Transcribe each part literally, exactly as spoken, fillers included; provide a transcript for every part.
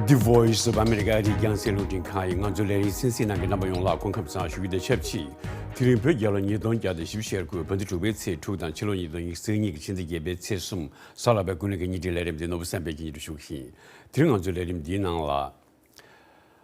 The Voice of America ཨ་རིའི་རྒྱང་སྲིང་རླུང་འཕྲིན་ཁང་ཡིས་ང་ཚོའི་ལས་རིམ་གསན་གཟིགས་གནང་མཁན་རྣམ་པ་ཡོངས་ལ་སྐུ་ཁམས་བཟང་ཞུ་རྒྱུ་དང་ཆབས་ཅིག་དེ་རིང་བོད་རྒྱལ་ལོ་ཉིས་སྟོང་བརྒྱ་དང་བཞི་བཅུ་ཞེ་དགུ་བོད་ཟླ་དྲུག་པའི་ཚེས་དྲུག་དང་ཕྱི་ལོ་ཉིས་སྟོང་ཉི་ཤུ་རྩ་གཉིས་ཀྱི་ཕྱི་ཟླ་བརྒྱད་པའི་ཚེས་གསུམ། གཟའ་ལྷག་པའི་ཀུན་གླེང་གི་ཉིན་རེའི་ལས་རིམ་འདི་ནོར་བུ་བསམ་འཕེལ་གྱིས་སྙན་སྒྲོན་ཞུ་གི་ཡིན། དེ་རིང་ང་ཚོའི་ལས་རིམ་འདིའི་ནང་ལ།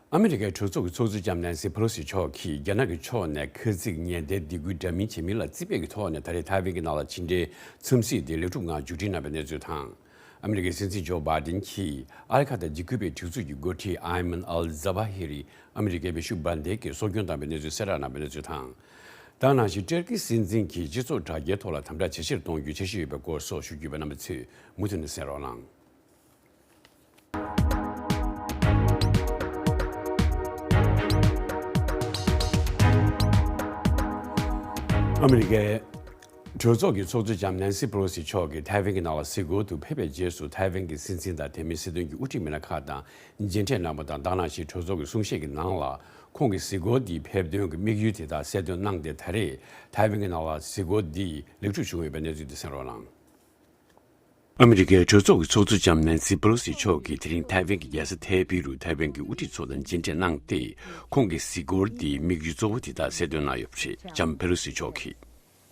ཨ་མི་རི་ཀའི་གྲོས་ཚོགས་ཀྱི་ཚོགས་གཙོ་ལྕམ་ནན་སི་པེ་ལོ་སི་མཆོག་གིས་རྒྱ་ནག་གི་ཕྱོགས་ནས་ཁ་ཚིག་ཉེན་བརྡའི་སྡིགས་སྐུལ་འདྲ་མིན་བྱེད་མིན་ལ་རྩིས་སྤྲོད་ཀྱི་ཐོག་ནས་ད་རེས་ཐའེ་ཝན་གྱི་ནང་ལ་ཕྱི་འབྲེལ་འཚམས་གཟིགས་དེ་ལེགས་གྲུབ་ངང་མཇུག་སྒྲིལ་གནང་བའི་གནས་ཚུལ་དང་། ཨ་མི་རི་ཀའི་སྲིད་འཛིན་ཇོ་བྷའི་ཌེན་གྱིས་ཨ་རི་ཁ་དང་འཇིགས་སྐུལ་བའི་སྒྲིག་འཛུགས་ཀྱི་འགོ་ཁྲིད་ཨའི་མན་ཨལ་ཛ་བྷ་ཧི་རི་ཨ་མི་རི་ཀའི་བེད་སྤྱོད་འབར་མདེལ་གྱིས་སྲོག་སྐྱོན་བཏང་བའི་གནས་ཚུལ་གསལ་བསྒྲགས་གནང་བའི་གནས་ཚུལ་དང་། ད་ག་ནང་བཞིན་ཏུར་ཀི་སྲིད་འཛིན་གྱིས་སྤྱི་ཚོགས་དྲ་རྒྱའི་ཐོག་ལ་དམ་དྲག་ཇེ་ཆེར་གཏོང་རྒྱུའི་འཆར་གཞི་ཡོད་པའི་སྐོར་སོགས་ཞུ་རྒྱུ་ཡོད་པ་རྣམ་པ་ཚོས་མུ་མཐུད་ནས་གསན་རོགས་གནང་། ཨ་མི་རི་ཀའི་གྲོས་ཚོགས་ཀྱི་ཚོགས་གཙོ་ལྕམ་ནན་སི་པེ་ལོ་སི་མཆོག་གིས་ཐའེ་ཝན་གྱི་ནང་ལ་གཟིགས་སྐོར་དུ་ཕེབས་པའི་རྗེས་སུ། ཐའེ་ཝན་གྱི་སྲིད་འཛིན་དང་དེ་མིན་སྲིད་དོན་གྱི་དབུ་ཁྲིད་མི་སྣ་ཁག་དང་མཇལ་འཕྲད་གནང་བ་དང་། ད་ག་ནང་བཞིན་གྲོས་ཚོགས་ཀྱི་གསུང་བཤད་ཀྱི་ནང་ལ་ཁོང་གི་གཟིགས་སྐོར་འདིའི་ཕེབས་དོན་གྱི་དམིགས་ཡུལ་དེ་དག་གསལ་སྟོན་གནང་སྟེ། ད་རེས་ཐའེ་ཝན་གྱི་ནང་ལ་གཟིགས་སྐོར་འདི་ལེགས་གྲུབ་བྱུང་ཡོད་པའི་གནས་ཚུལ་འདི་གསན་རོགས་གནང་། ཨ་མི་རི་ཀའི་གྲོས་ཚོགས་ཀྱི་ཚོགས་གཙོ་ལྕམ་ནན་སི་པེ་ལོ་སི་མཆོག་གིས་དེ་རིང་ཐའེ་ཝན་གྱི་རྒྱལ་ས་ཐའེ་པེ་རུ་ཐའེ་ཝན་གྱི་དབུ་ཁྲིད་ཚོ་དང་མཇལ་འཕྲད་གནང་སྟེ། ཁོང་གི་གཟིགས་སྐོར་འདིའི་དམིགས་ཡུལ་གཙོ་བོ་དེ་དག་གསལ་སྟོན་གནང་ཡོད་པ་རེད། ལྕམ་པེ་ལོ་སི་མཆོག་གིས།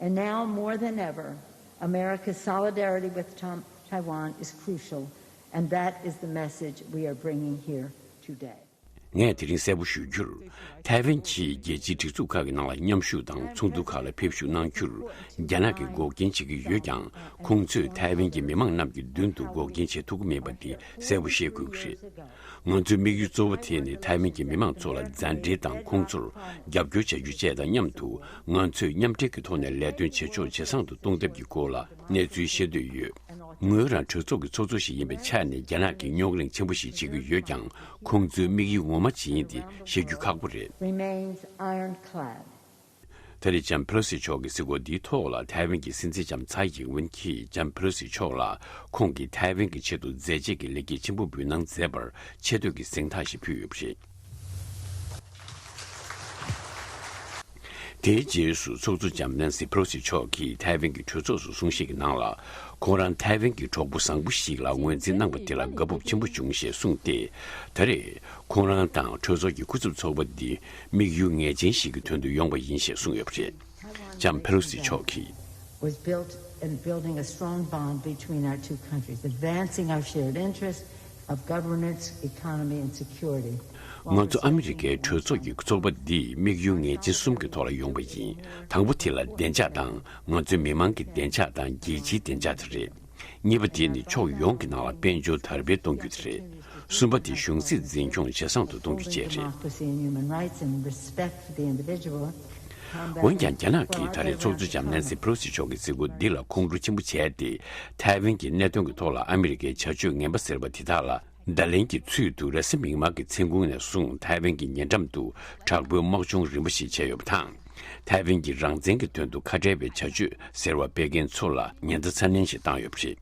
And now more than ever, America's solidarity with Tom- Taiwan is crucial, and that is the message we are bringing here today. ངས་དེ་རིང་གསལ་པོ་ཞུ་རྒྱུར། ཐའེ་ཝན་གྱིས་རྒྱལ་སྤྱིའི་སྒྲིག་འཛུགས་ཁག་གི་ནང་ལ་མཉམ་ཞུགས་དང་ཚོགས་འདུ་ཁག་ལ་ཕེབས་ཞུགས་གནང་རྒྱུར་རྒྱ་ནག་གིས་འགོག་རྐྱེན་བྱེད་ཀྱི་ཡོད་ཀྱང་། ཁོང་ཚོས་ཐའེ་ཝན་གྱི་མི་མང་རྣམས་ཀྱི་མདུན་དུ་འགོག་རྐྱེན་བྱེད་ཐུབ་ཀྱི་མེད་པ་དེ་གསལ་པོ་ཤེས་དགོས་ཀྱི་རེད། ང་ཚོའི་དམིགས་ཡུལ་གཙོ་བོ་དེ་ནི་ཐའེ་ཝན་གྱི་མི་མང་ཚོ་ལ་མཛའ་འབྲེལ་དང་ཁོང་ཚོར་རྒྱབ་སྐྱོར་བྱ་རྒྱུ་བཅས་དང་མཉམ་དུ། ང་ཚོས་མཉམ་འབྲེལ་གྱི་ཐོག་ནས་ལས་དོན་བྱེད་ཕྱོགས་ཇེ་བཟང་དུ་གཏོང་ཐབས་ཀྱི་སྐོར་ལ་གནས་ཚུལ་བཤད་འདོད་ཡོད། ངོས་རང་གྲོས་ཚོགས་ཀྱི་ཚོགས་གཙོ་ཞིག་ཡིན་པའི་ཆ་ནས་རྒྱ་ནག་གིས་རྙོག་གླེང་ཆེན་པོ་ཞིག་བྱེད་ཀྱི་ཡོད་ཀྱང་། ཁོང་ཚོའི་དམིགས་ཡུལ་ངོ་མ་ཇི་ཡིན་དེ་བཤད་རྒྱུ་ཁག་པོ་རེད། Remains ironclad. ད་རེས་ལྕམ་པེ་ལོ་སི་མཆོག་གི་གཟིགས་སྐོར་འདིའི་ཐོག་ལ་ཐའེ་ཝན་གྱི་སྲིད་འཛིན་ལྕམ་ཚའེ་ཡིང་ཝེན་གྱིས་ལྕམ་པེ་ལོ་སི་མཆོག་ལ་ཁོང་གིས་ཐའེ་ཝན་གྱི་ཆེད་དུ་མཛད་རྗེས་ཀྱི་ལེགས་སྐྱེས་ཆེན་པོ་འབུལ་གནང་མཛད་པར་ཆེ་བསྟོད་ཀྱི་གཟེངས་རྟགས་ཤིག་ཕུལ་ཡོད་པ་རེད། དེའི་རྗེས་སུ་ཚོགས་གཙོ་ལྕམ་ནན་སི་པེ་ལོ་སི་མཆོག་གིས་ཐའེ་ཝན་གྱི་གྲོས་ཚོགས་སུ་གསུང་བཤད་ཀྱི་ནང་ལ། ཁོང་རང་ཐའེ་ཝན་གྱི་གྲོགས་པོ་བཟང་པོ་ཞིག་ལ་ངོས་འཛིན་གནང་པ་དེ་ལ་དགའ་སྤོབས་ཆེན་པོ་བྱུང་ཞེས་གསུངས་ཏེ། ད་རེས་ཁོང་རང་དང་གྲོས་ཚོགས་ཀྱི་སྐུ་ཚབ་ཚོགས་པ་འདི་དམིགས་ཡུལ་ངེས་ཅན་ཞིག་གི་དོན་དུ་ཡོང་བ་ཡིན་ཞེས་གསུངས་ཡོད་པ་རེད། ལྕམ་པེ་ལོ་སི་མཆོག་གིས། Was built in building a strong bond between our two countries, advancing our shared interests of governance, economy, and security. ང་ཚོ་ཨ་མི་རི་ཀའི་གྲོས་ཚོགས་ཀྱི་ཚོགས་པ་འདིས་དམིགས་ཡུལ་ངེས་ཅན་གསུམ་གྱི་ཐོག་ལ་ཡོང་བ་ཡིན། དང་པོ་དེ་ལ་བདེ་འཇགས་དང་། ང་ཚོའི་མི་མང་གི་བདེ་འཇགས་དང་རྒྱལ་སྤྱིའི་བདེ་འཇགས་དེ་རེད། གཉིས་པ་དེ་ནི་ཕྱོགས་ཡོངས་ཀྱི་ནང་ལ་དཔལ་འབྱོར་དར་སྤེལ་གཏོང་རྒྱུ་དེ་རེད། གསུམ་པ་དེ་གཞུང་སྲིད་འཛིན་སྐྱོང་ཇེ་བཟང་དུ་གཏོང་རྒྱུ་བཅས་རེད། འོན་ཀྱང་རྒྱ་ནག་གིས་ད་རེས་ཚོགས་གཙོ་ལྕམ་ནན་སི་པེ་ལོ་སི་མཆོག་གི་གཟིགས་སྐོར་འདི་ལ་ཁོང་ཁྲོ་ཆེན་པོ་བྱས་ཏེ། ཐའེ་ཝན་གྱི་གནད་དོན་གྱི་ཐོག་ལ་ཨ་མི་རི་ཀའི་བྱ་སྤྱོད་ངན་པ་ཟེར་བ་དེ་དག་ལ་བརྡ་ལན་གྱི་ཚུལ་དུ་རེས་གཟའ་མིག་དམར་གྱི་མཚན་གུང་ནས་བཟུང་ཐའེ་ཝན་གྱི་ཉེ་འགྲམ་དུ་དྲག་པོའི་དམག་སྦྱོང་རིམ་པ་ཞིག་བྱས་ཡོད་པ་དང་། ཐའེ་ཝན་གྱི་རང་བཙན་གྱི་དོན་དུ་ཁ་བྲལ་བའི་བྱ་སྤྱོད་ཟེར་བ་སྤེལ་མཁན་ཚོ་ལ་ཉེན་བརྡ་ཚ་ནན་ཞིག་བཏང་ཡོད་པ་རེད།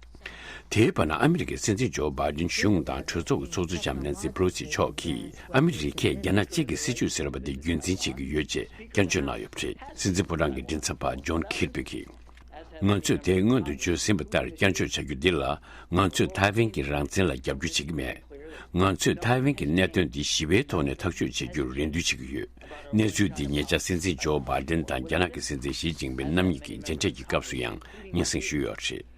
དེའི་བར་ན་ཨ་མི་རི་ཀའི་སྲིད་འཛིན་ཇོ་བྷའི་ཌེན་གཞུང་དང་གྲོས་ཚོགས་ཀྱི་ཚོགས་གཙོ་ལྕམ་ནན་སི་པེ་ལོ་སི་མཆོག་གིས་ཨ་མི་རི་ཀས་རྒྱ་ནག་གཅིག་གི་སྲིད་བྱུས་ཟེར་བ་དེ་རྒྱུན་འཛིན་བྱེད་ཀྱི་ཡོད་ཅེས་བསྐྱར་བརྗོད་གནང་ཡོད་པ་རེད། སྲིད་འཛིན་ཕོ་བྲང་གི་མགྲིན་ཚབ་པ་ཇོན་ཁིར་བི་གིས། ང་ཚོས་དེ་སྔོན་དུ་བརྗོད་ཟིན་པ་ལྟར་བསྐྱར་བརྗོད་བྱ་རྒྱུ་འདི་ལ། ང་ཚོས་ཐའེ་ཝན་གྱི་རང་བཙན་ལ་རྒྱབ་སྐྱོར་བྱེད་ཀྱི་མེད། ང་ཚོས་ཐའེ་ཝན་གྱི་གནད་དོན་འདི་ཞི་བའི་ཐོག་ནས་ཐག་གཅོད་བྱེད་རྒྱུར་རེ་འདུན་བྱེད་ཀྱི་ཡོད། གནས་ཚུལ་འདི་ཉེ་ཆར་སྲིད་འཛིན་ཇོ་བྷའི་ཌེན་དང་རྒྱ་ནག་གི་སྲིད་འཛིན་ཞི་ཅིན་ཕིན་རྣམ་གཉིས་ཀྱི་མཇལ་འཕྲད་ཀྱི་སྐབས་སུ་ཡང་སྙན་སེང་ཞུས་ཡོད་པ་རེད།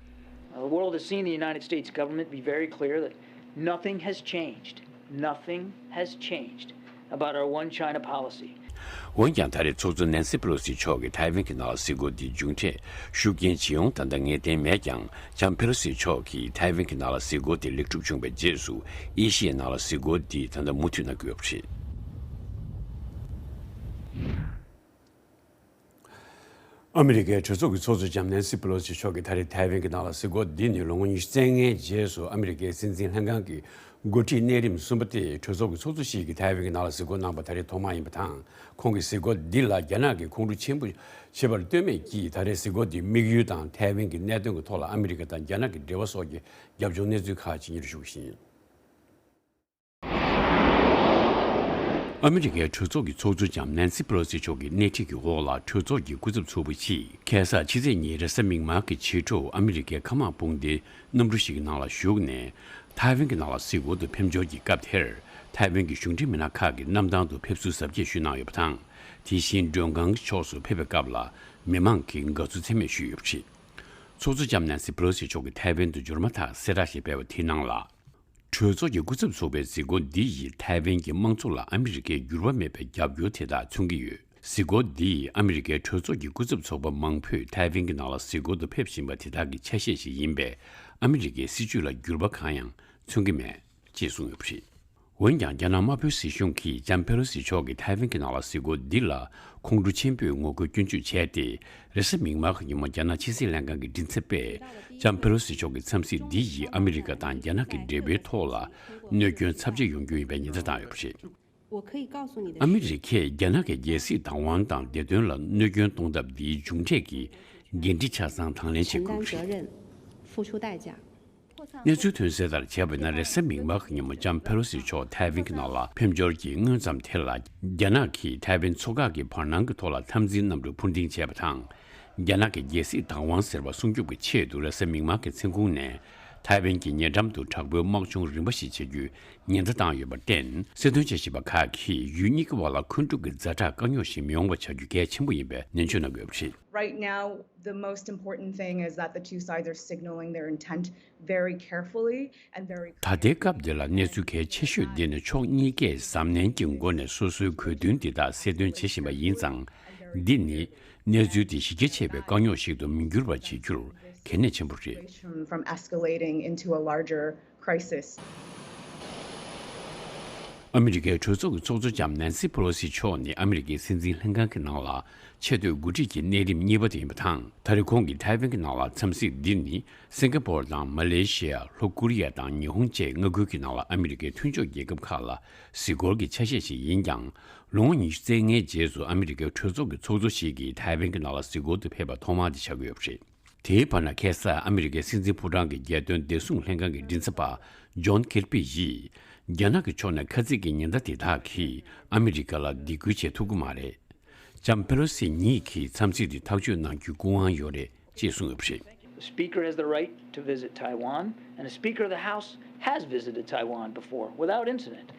The world has seen the United States government be very clear that nothing has changed. Nothing has changed about our one China policy. འོན་ཀྱང་ད་རེས་ཚོགས་གཙོ་ནན་སི་པེ་ལོ་སི་མཆོག་གིས་ཐའེ་ཝན་གྱི་ནང་ལ་གཟིགས་སྐོར་འདིའི་མཇུག་འབྲས་ཤུགས་རྐྱེན་ཇི་ཡོང་ད་ལྟ་ངེས་གཏན་མེད་ཀྱང་། ལྕམ་པེ་ལོ་སི་མཆོག་གིས་ཐའེ་ཝན་གྱི་ནང་ལ་གཟིགས་སྐོར་དེ་ལེགས་གྲུབ་བྱུང་བའི་རྗེས་སུ། ཨེ་ཤི་ཡའི་ནང་ལ་གཟིགས་སྐོར་འདི་ད་ལྟ་མུ་མཐུད་གནང་གི་ཡོད་པ་རེད། ཨ་མི་རི་ཀའི་གྲོས་ཚོགས་ཀྱི་ཚོགས་གཙོ་ལྕམ་ནན་སི་པེ་ལོ་སི་མཆོག་གིས་ད་རེས་ཐའེ་ཝན་གྱི་ནང་ལ་གཟིགས་སྐོར་འདི་ནི་ལོ་ངོ་ཉི་ཤུ་རྩ་ལྔའི་རྗེས་སུ་ཨ་མི་རི་ཀའི་སྲིད་འཛིན་ལྷན་ཁང་གི་འགོ་ཁྲིད་གནས་རིམ་གསུམ་པ་སྟེ། གྲོས་ཚོགས་ཀྱི་ཚོགས་གཙོ་ཞིག་གིས་ཐའེ་ཝན་གྱི་ནང་ལ་གཟིགས་སྐོར་གནང་པ་ད་རེས་ཐོག་མ་ཡིན་པ་དང་། ཁོང་གི་གཟིགས་སྐོར་འདི་ལ་རྒྱ་ནག་གིས་ཁོང་ཁྲོ་ཆེན་པོ་བྱེད་པར་ལྟོས་མེད་ཀྱིས། ད་རེས་གཟིགས་སྐོར་འདིའི་དམིགས་ཡུལ་དང་ཐའེ་ཝན་གྱི་གནད་དོན་གྱི་ཐོག་ལ་ཨ་མི་རི་ཀ་དང་རྒྱ་ནག་གི་འབྲེལ་བ་སོགས་ཀྱི་རྒྱབ་ལྗོངས་གནས་ཚུལ་ཁག་ཅིག་སྙན་སྒྲོན་ཞུ་གི་ཡིན། ཨ་མི་རི་ཀའི་གྲོས་ཚོགས་ཀྱི་ཚོགས་གཙོ་ལྕམ་ནན་སི་པེ་ལོ་སི་མཆོག་གི་སྣེ་ཁྲིད་ཀྱི་འོག་ལ་གྲོས་ཚོགས་ཀྱི་སྐུ་ཚབ་ཚོགས་པ་ཞིག་ཁ་སང་ཕྱི་ཚེས་གཉིས་རེས་གཟའ་མིག་དམར་གྱི་ཕྱི་དྲོ་ཨ་མི་རི་ཀའི་མཁའ་དམག་དཔུང་སྡེའི་གནམ་གྲུ་ཞིག་གི་ནང་ལ་ཞུགས་ནས། ཐའེ་ཝན་གྱི་ནང་ལ་གཟིགས་སྐོར་དུ་ཕེབས་འབྱོར་གྱི་སྐབས་དེར། ཐའེ་ཝན་གྱི་གཞུང་འབྲེལ་མི་སྣ་ཁག་གིས་གནམ་ཐང་དུ་ཕེབས་བསུ་གཟབ་རྒྱས་ཞུས་གནང་ཡོད་པ་དང་། དེ་བཞིན་མགྲོན་ཁང་གི་ཕྱོགས་སུ་ཕེབས་པའི་སྐབས་ལ་མི་མང་གིས་དགའ་བསུ་ཚད་མེད་ཞུས་ཡོད་པ་རེད། ཚོགས་གཙོ་ལྕམ་ནན་སི་པེ་ལོ་སི་མཆོག་གིས་ཐའེ་ཝན་དུ་འབྱོར་མ་ཐག་གསལ་བསྒྲགས་ཤིག་སྤེལ་བ་དེའི་ནང་ལ། གྲོས་ཚོགས་ཀྱི་སྐུ་ཚབ་ཚོགས་པའི་གཟིགས་སྐོར་འདི་ཡིས་ཐའེ་ཝན་གྱི་དམངས་གཙོ་ལ་ཨ་མི་རི་ཀའི་འགྱུར་བ་མེད་པའི་རྒྱབ་སྐྱོར་དེ་དག་མཚོན་གྱི་ཡོད། གཟིགས་སྐོར་འདི་ཡིས་ཨ་མི་རི་ཀའི་གྲོས་ཚོགས་ཀྱི་སྐུ་ཚབ་ཚོགས་པ་མང་པོས་ཐའེ་ཝན་གྱི་ནང་ལ་གཟིགས་སྐོར་དུ་ཕེབས་བཞིན་པ་དེ་དག་གི་ཆ་ཤས་ཤིག་ཡིན་པས། ཨ་མི་རི་ཀའི་སྲིད་བྱུས་ལ་འགྱུར་བ་གང་ཡང་མཚོན་གྱི་མེད་ཅེས་གསུངས་ཡོད་པ་རེད། འོན་ཀྱང་། རྒྱ་ནག་དམར་པོའི་སྲིད་གཞུང་གིས་ལྕམ་ཕེ་ལོ་སི་མཆོག་གི་ཐའེ་ཝན་གྱི་ནང་ལ་གཟིགས་སྐོར་འདི་ལ་ཁོང་ཁྲོ་ཆེན་པོས་ངོ་རྒོལ་སྐྱོན་བརྗོད་བྱས་ཏེ། རེས་གཟའ་མིག་དམར་གྱི་ཉིན་མོ་རྒྱ་ནག་ཕྱི་སྲིད་ལྷན་ཁང་གི་མགྲིན་ཚབ་པས། ལྕམ་ཕེ་ལོ་སི་མཆོག་གི་འཚམས་གཟིགས་འདི་ཡིས་ཨ་མི་རི་ཀ་དང་རྒྱ་ནག་གི་འབྲེལ་བའི་ཐོག་ལ་གནོད་སྐྱོན་ཚབས་ཆེ་ཡོང་རྒྱུ་ཡིན་པའི་ཉེན་བརྡ་བཏང་ཡོད་པ་རེད། ཨ་མི་རི་ཀས་རྒྱ་ནག་གི་རྒྱལ་སྲིད་བདག་དབང་དང་བདེ་དོན་ལ་གནོད་སྐྱོན་གཏོང་ཐབས་འདིའི་མཇུག་འབྲས་ཀྱི་འགན་འཁྲི་ཆ་ཚང་དང་ལེན་བྱེད་དགོས་ཀྱི་རེད། གནས་ཚུལ་ཐོན་གསལ་ལྟར་བྱས་པ་ན། རེས་གཟའ་མིག་དམར་གྱི་ཉིན་མོ་ལྕམ་ཕེ་ལོ་སི་མཆོག་ཐའེ་ཝན་གྱི་ནང་ལ་ཕེབས་འབྱོར་གྱི་སྔོན་ཙམ་དེ་ལ། རྒྱ་ནག་གིས་ཐའེ་ཝན་མཚོ་འགག་གི་བར་སྣང་གི་ཐོག་ལ་འཐབ་འཛིང་གནམ་གྲུ་འཕུར་ལྡིང་བྱས་པ་དང་། རྒྱ་ནག་གི་རྒྱལ་སྲིད་བདག་དབང་ཟེར་བ་སྲུང་སྐྱོབ་ཀྱི་ཆེད་དུ། རེས་གཟའ་མིག་དམར་གྱི་མཚན་གུང་ནས་ཐའེ་ཝན་གྱི་ཉེ་འགྲམ་དུ་དྲག་པོའི་དམག་སྦྱོང་རིམ་པ་ཞིག་བྱེད་རྒྱུའི་ཉེན་བརྡ་བཏང་ཡོད་པར་བརྟེན། གསལ་སྟོན་བྱེད་བཞིན་པ་ཁག་གིས་ཡུལ་གཉིས་ཀྱི་བར་ལ་འཁོན་འཁྲུག་གི་ཛ་དྲག་དཀའ་རྙོག་ཞིག་མི་ཡོང་བ་བྱ་རྒྱུ་གལ་ཆེན་པོ་ཡིན་པའི་ནན་བརྗོད་གནང་གི་ཡོད་པ་རེད། Right now, the most important thing is that the two sides are signaling their intent very carefully and very ད་ལྟའི་སྐབས་འདི་ལ་གནས་ཚུལ་གལ་ཆེ་ཤོས་འདི་ནི་ཕྱོགས་གཉིས་ཀས་གཟབ་ནན་གྱི་སྒོ་ནས་སོ་སོའི་གོ་དོན་འདི་དག་གསལ་སྟོན་བྱེད་བཞིན་པ་ཡིན་ཙང་། འདི་ནི་གནས་ཚུལ་དེ་གཞི་རྒྱ་ཆེ་བའི་དཀའ་རྙོག་ཞིག་ཏུ་མི་འགྱུར་བ་བྱེད་རྒྱུར་གལ་གནད་ཆེན་པོ་རེད། From escalating into a larger crisis. ཨ་མི་རི་ཀའི་གྲོས་ཚོགས་ཀྱི་ཚོགས་གཙོ་ལྕམ་ནན་སི་པེ་ལོ་སི་མཆོག་ནི་ཨ་མི་རི་ཀའི་སྲིད་འཛིན་ལྷན་ཁང་གི་ནང་ལ་ཆེས་མཐོའི་འགོ་ཁྲིད་ཀྱི་གནས་རིམ་གཉིས་པ་དེ་ཡིན་པ་དང་། ད་རེས་ཁོང་གིས་ཐའེ་ཝན་གྱི་ནང་ལ་འཚམས་གཟིགས་འདི་ནི་སིང་ག་པོར་དང་མ་ལེ་ཤི་ཡ། ལྷོ་ཀོ་རི་ཡ་དང་ཉི་ཧོང་བཅས་མངའ་ཁུལ་གྱི་ནང་ལ་ཨ་མི་རི་ཀའི་མཐུན་ཕྱོགས་རྒྱལ་ཁབ་ཁག་ལ་གཟིགས་སྐོར་གྱི་ཆ་ཤས་ཤིག་ཡིན་ཀྱང་། ལོ་ངོ་ཉི་ཤུ་རྩ་ལྔའི་རྗེས་སུ་ཨ་མི་རི་ཀའི་གྲོས་ཚོགས་ཀྱི་ཚོགས་གཙོ་ཞིག་གིས་ཐའེ་ཝན་གྱི་ནང་ལ་གཟིགས་སྐོར་དུ་ཕེབས་པ་ཐོག་མ་དེ་ཆགས་ཀྱི་ཡོད་པ་རེད། དེའི་བར་ན་ཁ་སང་ཨ་མི་རི་ཀའི་སྲིད་འཛིན་ཕོ་བྲང་གི་རྒྱལ་དོན་བདེ་སྲུང་ལྷན་ཁང་གི་མགྲིན་ཚབ་པ་ཇོན་ཁེར་པི་ཡིས། རྒྱ་ནག་གི་ཕྱོགས་ནས་ཁ་གསབ་ཀྱི་ཉེན་བརྡ་དེ་དག་གིས་ཨ་མི་རི་ཀ་ལ་སྡིགས་སྐུལ་བྱེད་ཐུབ་ཀྱི་མ་རེད། ལྕམ་ཕེ་ལོ་སི་ཉིད་ཀྱིས་འཚམས་གཟིགས་དེ་ཐག་གཅོད་གནང་རྒྱུའི་སྐུ་དབང་ཡོད་རེད་ཅེས་གསུངས་ཡོད་པ་རེད། The Speaker has the right to visit Taiwan, and the Speaker of the House has visited Taiwan before without incident.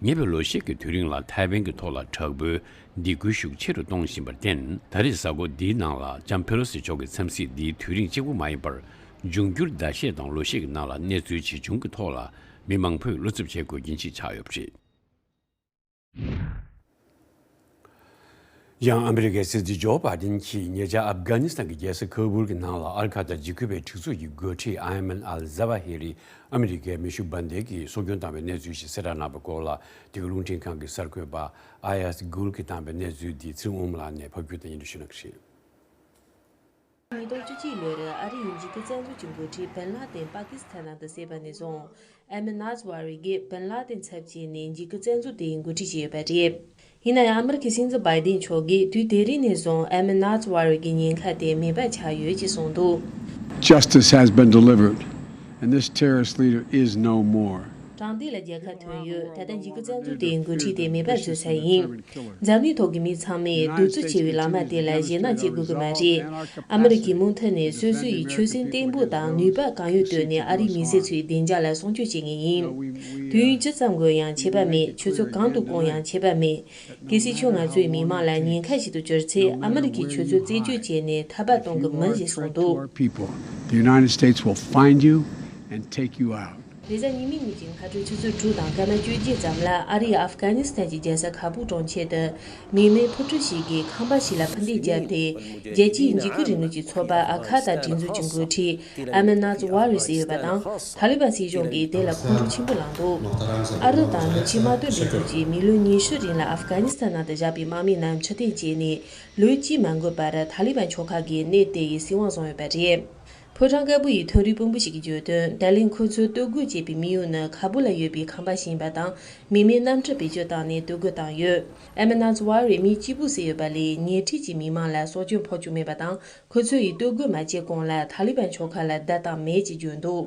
ཉེ་བའི་ལོ་ཤས་ཀྱི་དུས་རིང་ལ་ཐའེ་ཝན་གྱི་ཐོག་ལ་དྲག་པོའི་སྡིགས་སྐུལ་ཤུགས་ཆེ་རུ་གཏོང་བཞིན་པར་བརྟེན། ད་རེས་གཟའ་འཁོར་འདིའི་ནང་ལ་ལྕམ་ཕེ་ལོ་སི་མཆོག་གི་འཚམས་གཟིགས་འདིའི་དུས་རིང་གཅིག་པུ་མ་ཡིན་པར། འབྱུང་འགྱུར་ཟླ་ཤས་དང་ལོ་ཤས་ཀྱི་ནང་ལ་གནས་ཚུལ་ཇི་བྱུང་གི་ཐོག་ལ་མི་མང་པོས་བློ་འཚབ་བྱེད་དགོས་རྐྱེན་ཅིག་ཆགས་ཡོད་པ་རེད། ཡང་ཨ་མི་རི་ཀའི་སྲིད་འཛིན་ཇོ་བྷའི་ཌེན་གྱིས་ཉེ་ཆར་ཨབ་གྷ་ནི་སི་ཐན་གྱི་རྒྱལ་ས་ཁ་བུལ་གྱི་ནང་ལ་ཨལ་ཁ་ད་འཇིགས་སྐུལ་བའི་སྒྲིག་འཛུགས་ཀྱི་འགོ་ཁྲིད་ཨ་ཡ་མན་ཨལ་ཛ་ཝ་ཧི་རི་ཨ་མི་རི་ཀའི་མེ་ཤུགས་འབར་མདེལ་གྱིས་སྲོག་སྐྱོན་བཏང་བའི་གནས་ཚུལ་ཞིག་གསལ་བསྒྲགས་གནང་བའི་སྐོར་ལ། འདི་ག་རླུང་འཕྲིན་ཁང་གི་གསར་འགོད་པ་ཨ་ཡ་སི་གུལ་གྱིས་བཏང་བའི་གནས་ཚུལ་འདི་ཚེ་རིང་དབང་མོ་ལགས་ནས་ཕབ་བསྒྱུར་དང་སྙན་སྒྲོན་ཞུ་གནང་གི་རེད། ཉིས་སྟོང་བཅུ་གཅིག་ལོར་ཨ་རིའི་འཇིགས་སྐུལ་བཙན་འཛུལ་གྱི་འགོ་ཁྲིད་བན་ལ་དེན་པ་ཀི་སི་ཐན་ནང་དུ་བསད་པ་ནས་བཟུང་། ཨེ་མན་ཨལ་ཛ་ཝ་ཧི་རི་གིས་བན་ལ་དེན་ཚབ་བྱས་ནས་འཇིགས་སྐུལ་བཙན་འཛུལ་དེའི་འགོ་ཁྲིད་བྱས་ཡོད་པ་རེད། ཡིན་ན་ཡང་ཨ་མི་རི་ཀའི་སྲིད་འཛིན་བྷའི་ཌེན་མཆོག་གིས་དུས་དེ་རིང་ནས་བཟུང་ཨེ་མན་ཨལ་ཛ་ཝ་ཧི་རི་གི་ཉེན་ཁ་དེ་མེད་པ་ཆགས་ཡོད་ཅེས་གསུངས་འདུག Justice has been delivered, and this terrorist leader is no more. དྲང་བདེན་ལ་རྒྱལ་ཁ་ཐོན་ཡོད། ད་ལྟ་འཇིགས་སྐུལ་བཙན་འཛུལ་དེའི་འགོ་ཁྲིད་དེ་མེད་པ་བཟོས་ཚར་ཡིན། འཛམ་གླིང་ཐོག་གི་མི་ཚང་མས་གདུག་རྩུབ་ཆེ་བའི་ལམ་དེ་ལ་ཞེད་སྣང་བྱེད་དགོས་ཀྱི་མ་རེད། ཨ་མི་རི་ཀས་མུ་མཐུད་ནས་སོ་སོ་ཡི་ཆོད་སེམས་བརྟན་པོ་དང་ནུས་པ་གང་ཡོད་བཏོན་ནས་ཨ་རིའི་མི་སེར་ཚོའི་བདེ་འཇགས་ལ་སྲུང་སྐྱོབ་བྱེད་ངེས་ཡིན། དུས་ཡུན་ཇི་ཙམ་འགོར་ཡང་ཁྱད་པར་མེད། ཆུ་ཚོད་གང་དུ་བསྐོང་ཡང་ཁྱད་པར་མེད། གལ་སྲིད་ཁྱོད་ང་ཚོའི་མི་མང་ལ་ཉེན་ཁ་ཞིག་ཏུ་གྱུར་ཚེ། ཨ་མི་རི་ཀས་ཁྱོད་ཚོ་རྩད་གཅོད་བྱས་ནས་ཐར་པ་གཏོང་གི་མིན་ཞེས་གསུངས་འདུག People, the United States will find you and take you out. རེས་གཟའ་ཉི་མའི་ཉིན་གྱི་སྔ་དྲོ་ཆུ་ཚོད་དྲུག་དང་སྐར་མ་བཅོ་བརྒྱད་ཙམ་ལ་ཨ་རིའི་ཨབ་གྷ་ནི་སི་ཐན་གྱི་རྒྱལ་ས་ཁ་བུལ་གྲོང་ཁྱེར་དུ། མི་མེད་འཕུར་གྲུ་ཞིག་གིས་ཁང་པ་ཞིག་ལ་འཕུར་མདེལ་བརྒྱབ་སྟེ། རྒྱལ་སྤྱིའི་འཇིགས་སྐུལ་རིང་ལུགས་ཀྱི་ཚོགས་པ་ཨལ་ཁ་ད་སྒྲིག་འཛུགས་ཀྱི་འགོ་ཁྲིད་ཨ་མན་ཨལ་ཛ་ཝ་ཧི་རི་ཟེར་ཡོད་པ་དང་། ཐ་ལི་བན་སྲིད་གཞུང་གིས་དེ་ལ་ཁོང་ཁྲོ་ཆེན་པོ་ལངས་འདུག་ཨ་རི་དང་ནུབ་ཕྱོགས་དམག་དོན་སྒྲིག་འཛུགས་ཀྱིས་མི་ལོ་ཉི་ཤུ་རིང་ལ་ཨབ་གྷ་ནི་སི་ཐན་ནང་དུ་བཞག་པའི་དམག་མི་རྣམས་ཕྱིར་འཐེན་བྱས་ནས། ལོ་གཅིག་མ་འགོར་བར་ཐ་ལི་བན་ཕྱོགས་ཁག་གིས་གནས་དེ་ཡི་སྲིད་དབང་བཟུང་ཡོད་པ་རེད། ཕོ་བྲང་དཀར་པོ་ཡི་མཐོ་རིམ་དཔོན་པོ་ཞིག་གིས་བརྗོད་དོན། ད་ལན་ཁོ་ཚོས་གཏོར་རྒོལ་བྱས་པའི་དམིགས་ཡུལ་ནི་ཁ་བུལ་ལ་ཡོད་པའི་ཁང་པ་ཞིག་ཡིན་པ་དང་། མི་མེད་གནམ་གྲུ་བེད་སྤྱོད་བཏང་ནས་གཏོར་རྒོལ་བཏང་ཡོད། ཨེ་མན་ཨལ་ཛ་ཝ་ཧི་རི་མི་གཅིག་པུ་བསད་ཡོད་པ་ལས་ཉེ་འཁྲིས་ཀྱི་མི་མང་ལ་སྲོག་སྐྱོན་ཕོག་བཅུག་མེད་པ་དང་། ཁོ་ཚོ་ཡིས་གཏོར་རྒོལ་མ་བྱས་གོང་ལ་ཐ་ལི་བན་ཕྱོགས་ཁག་ལ་བརྡ་བཏང་མེད་ཅེས་བརྗོད་འདུག་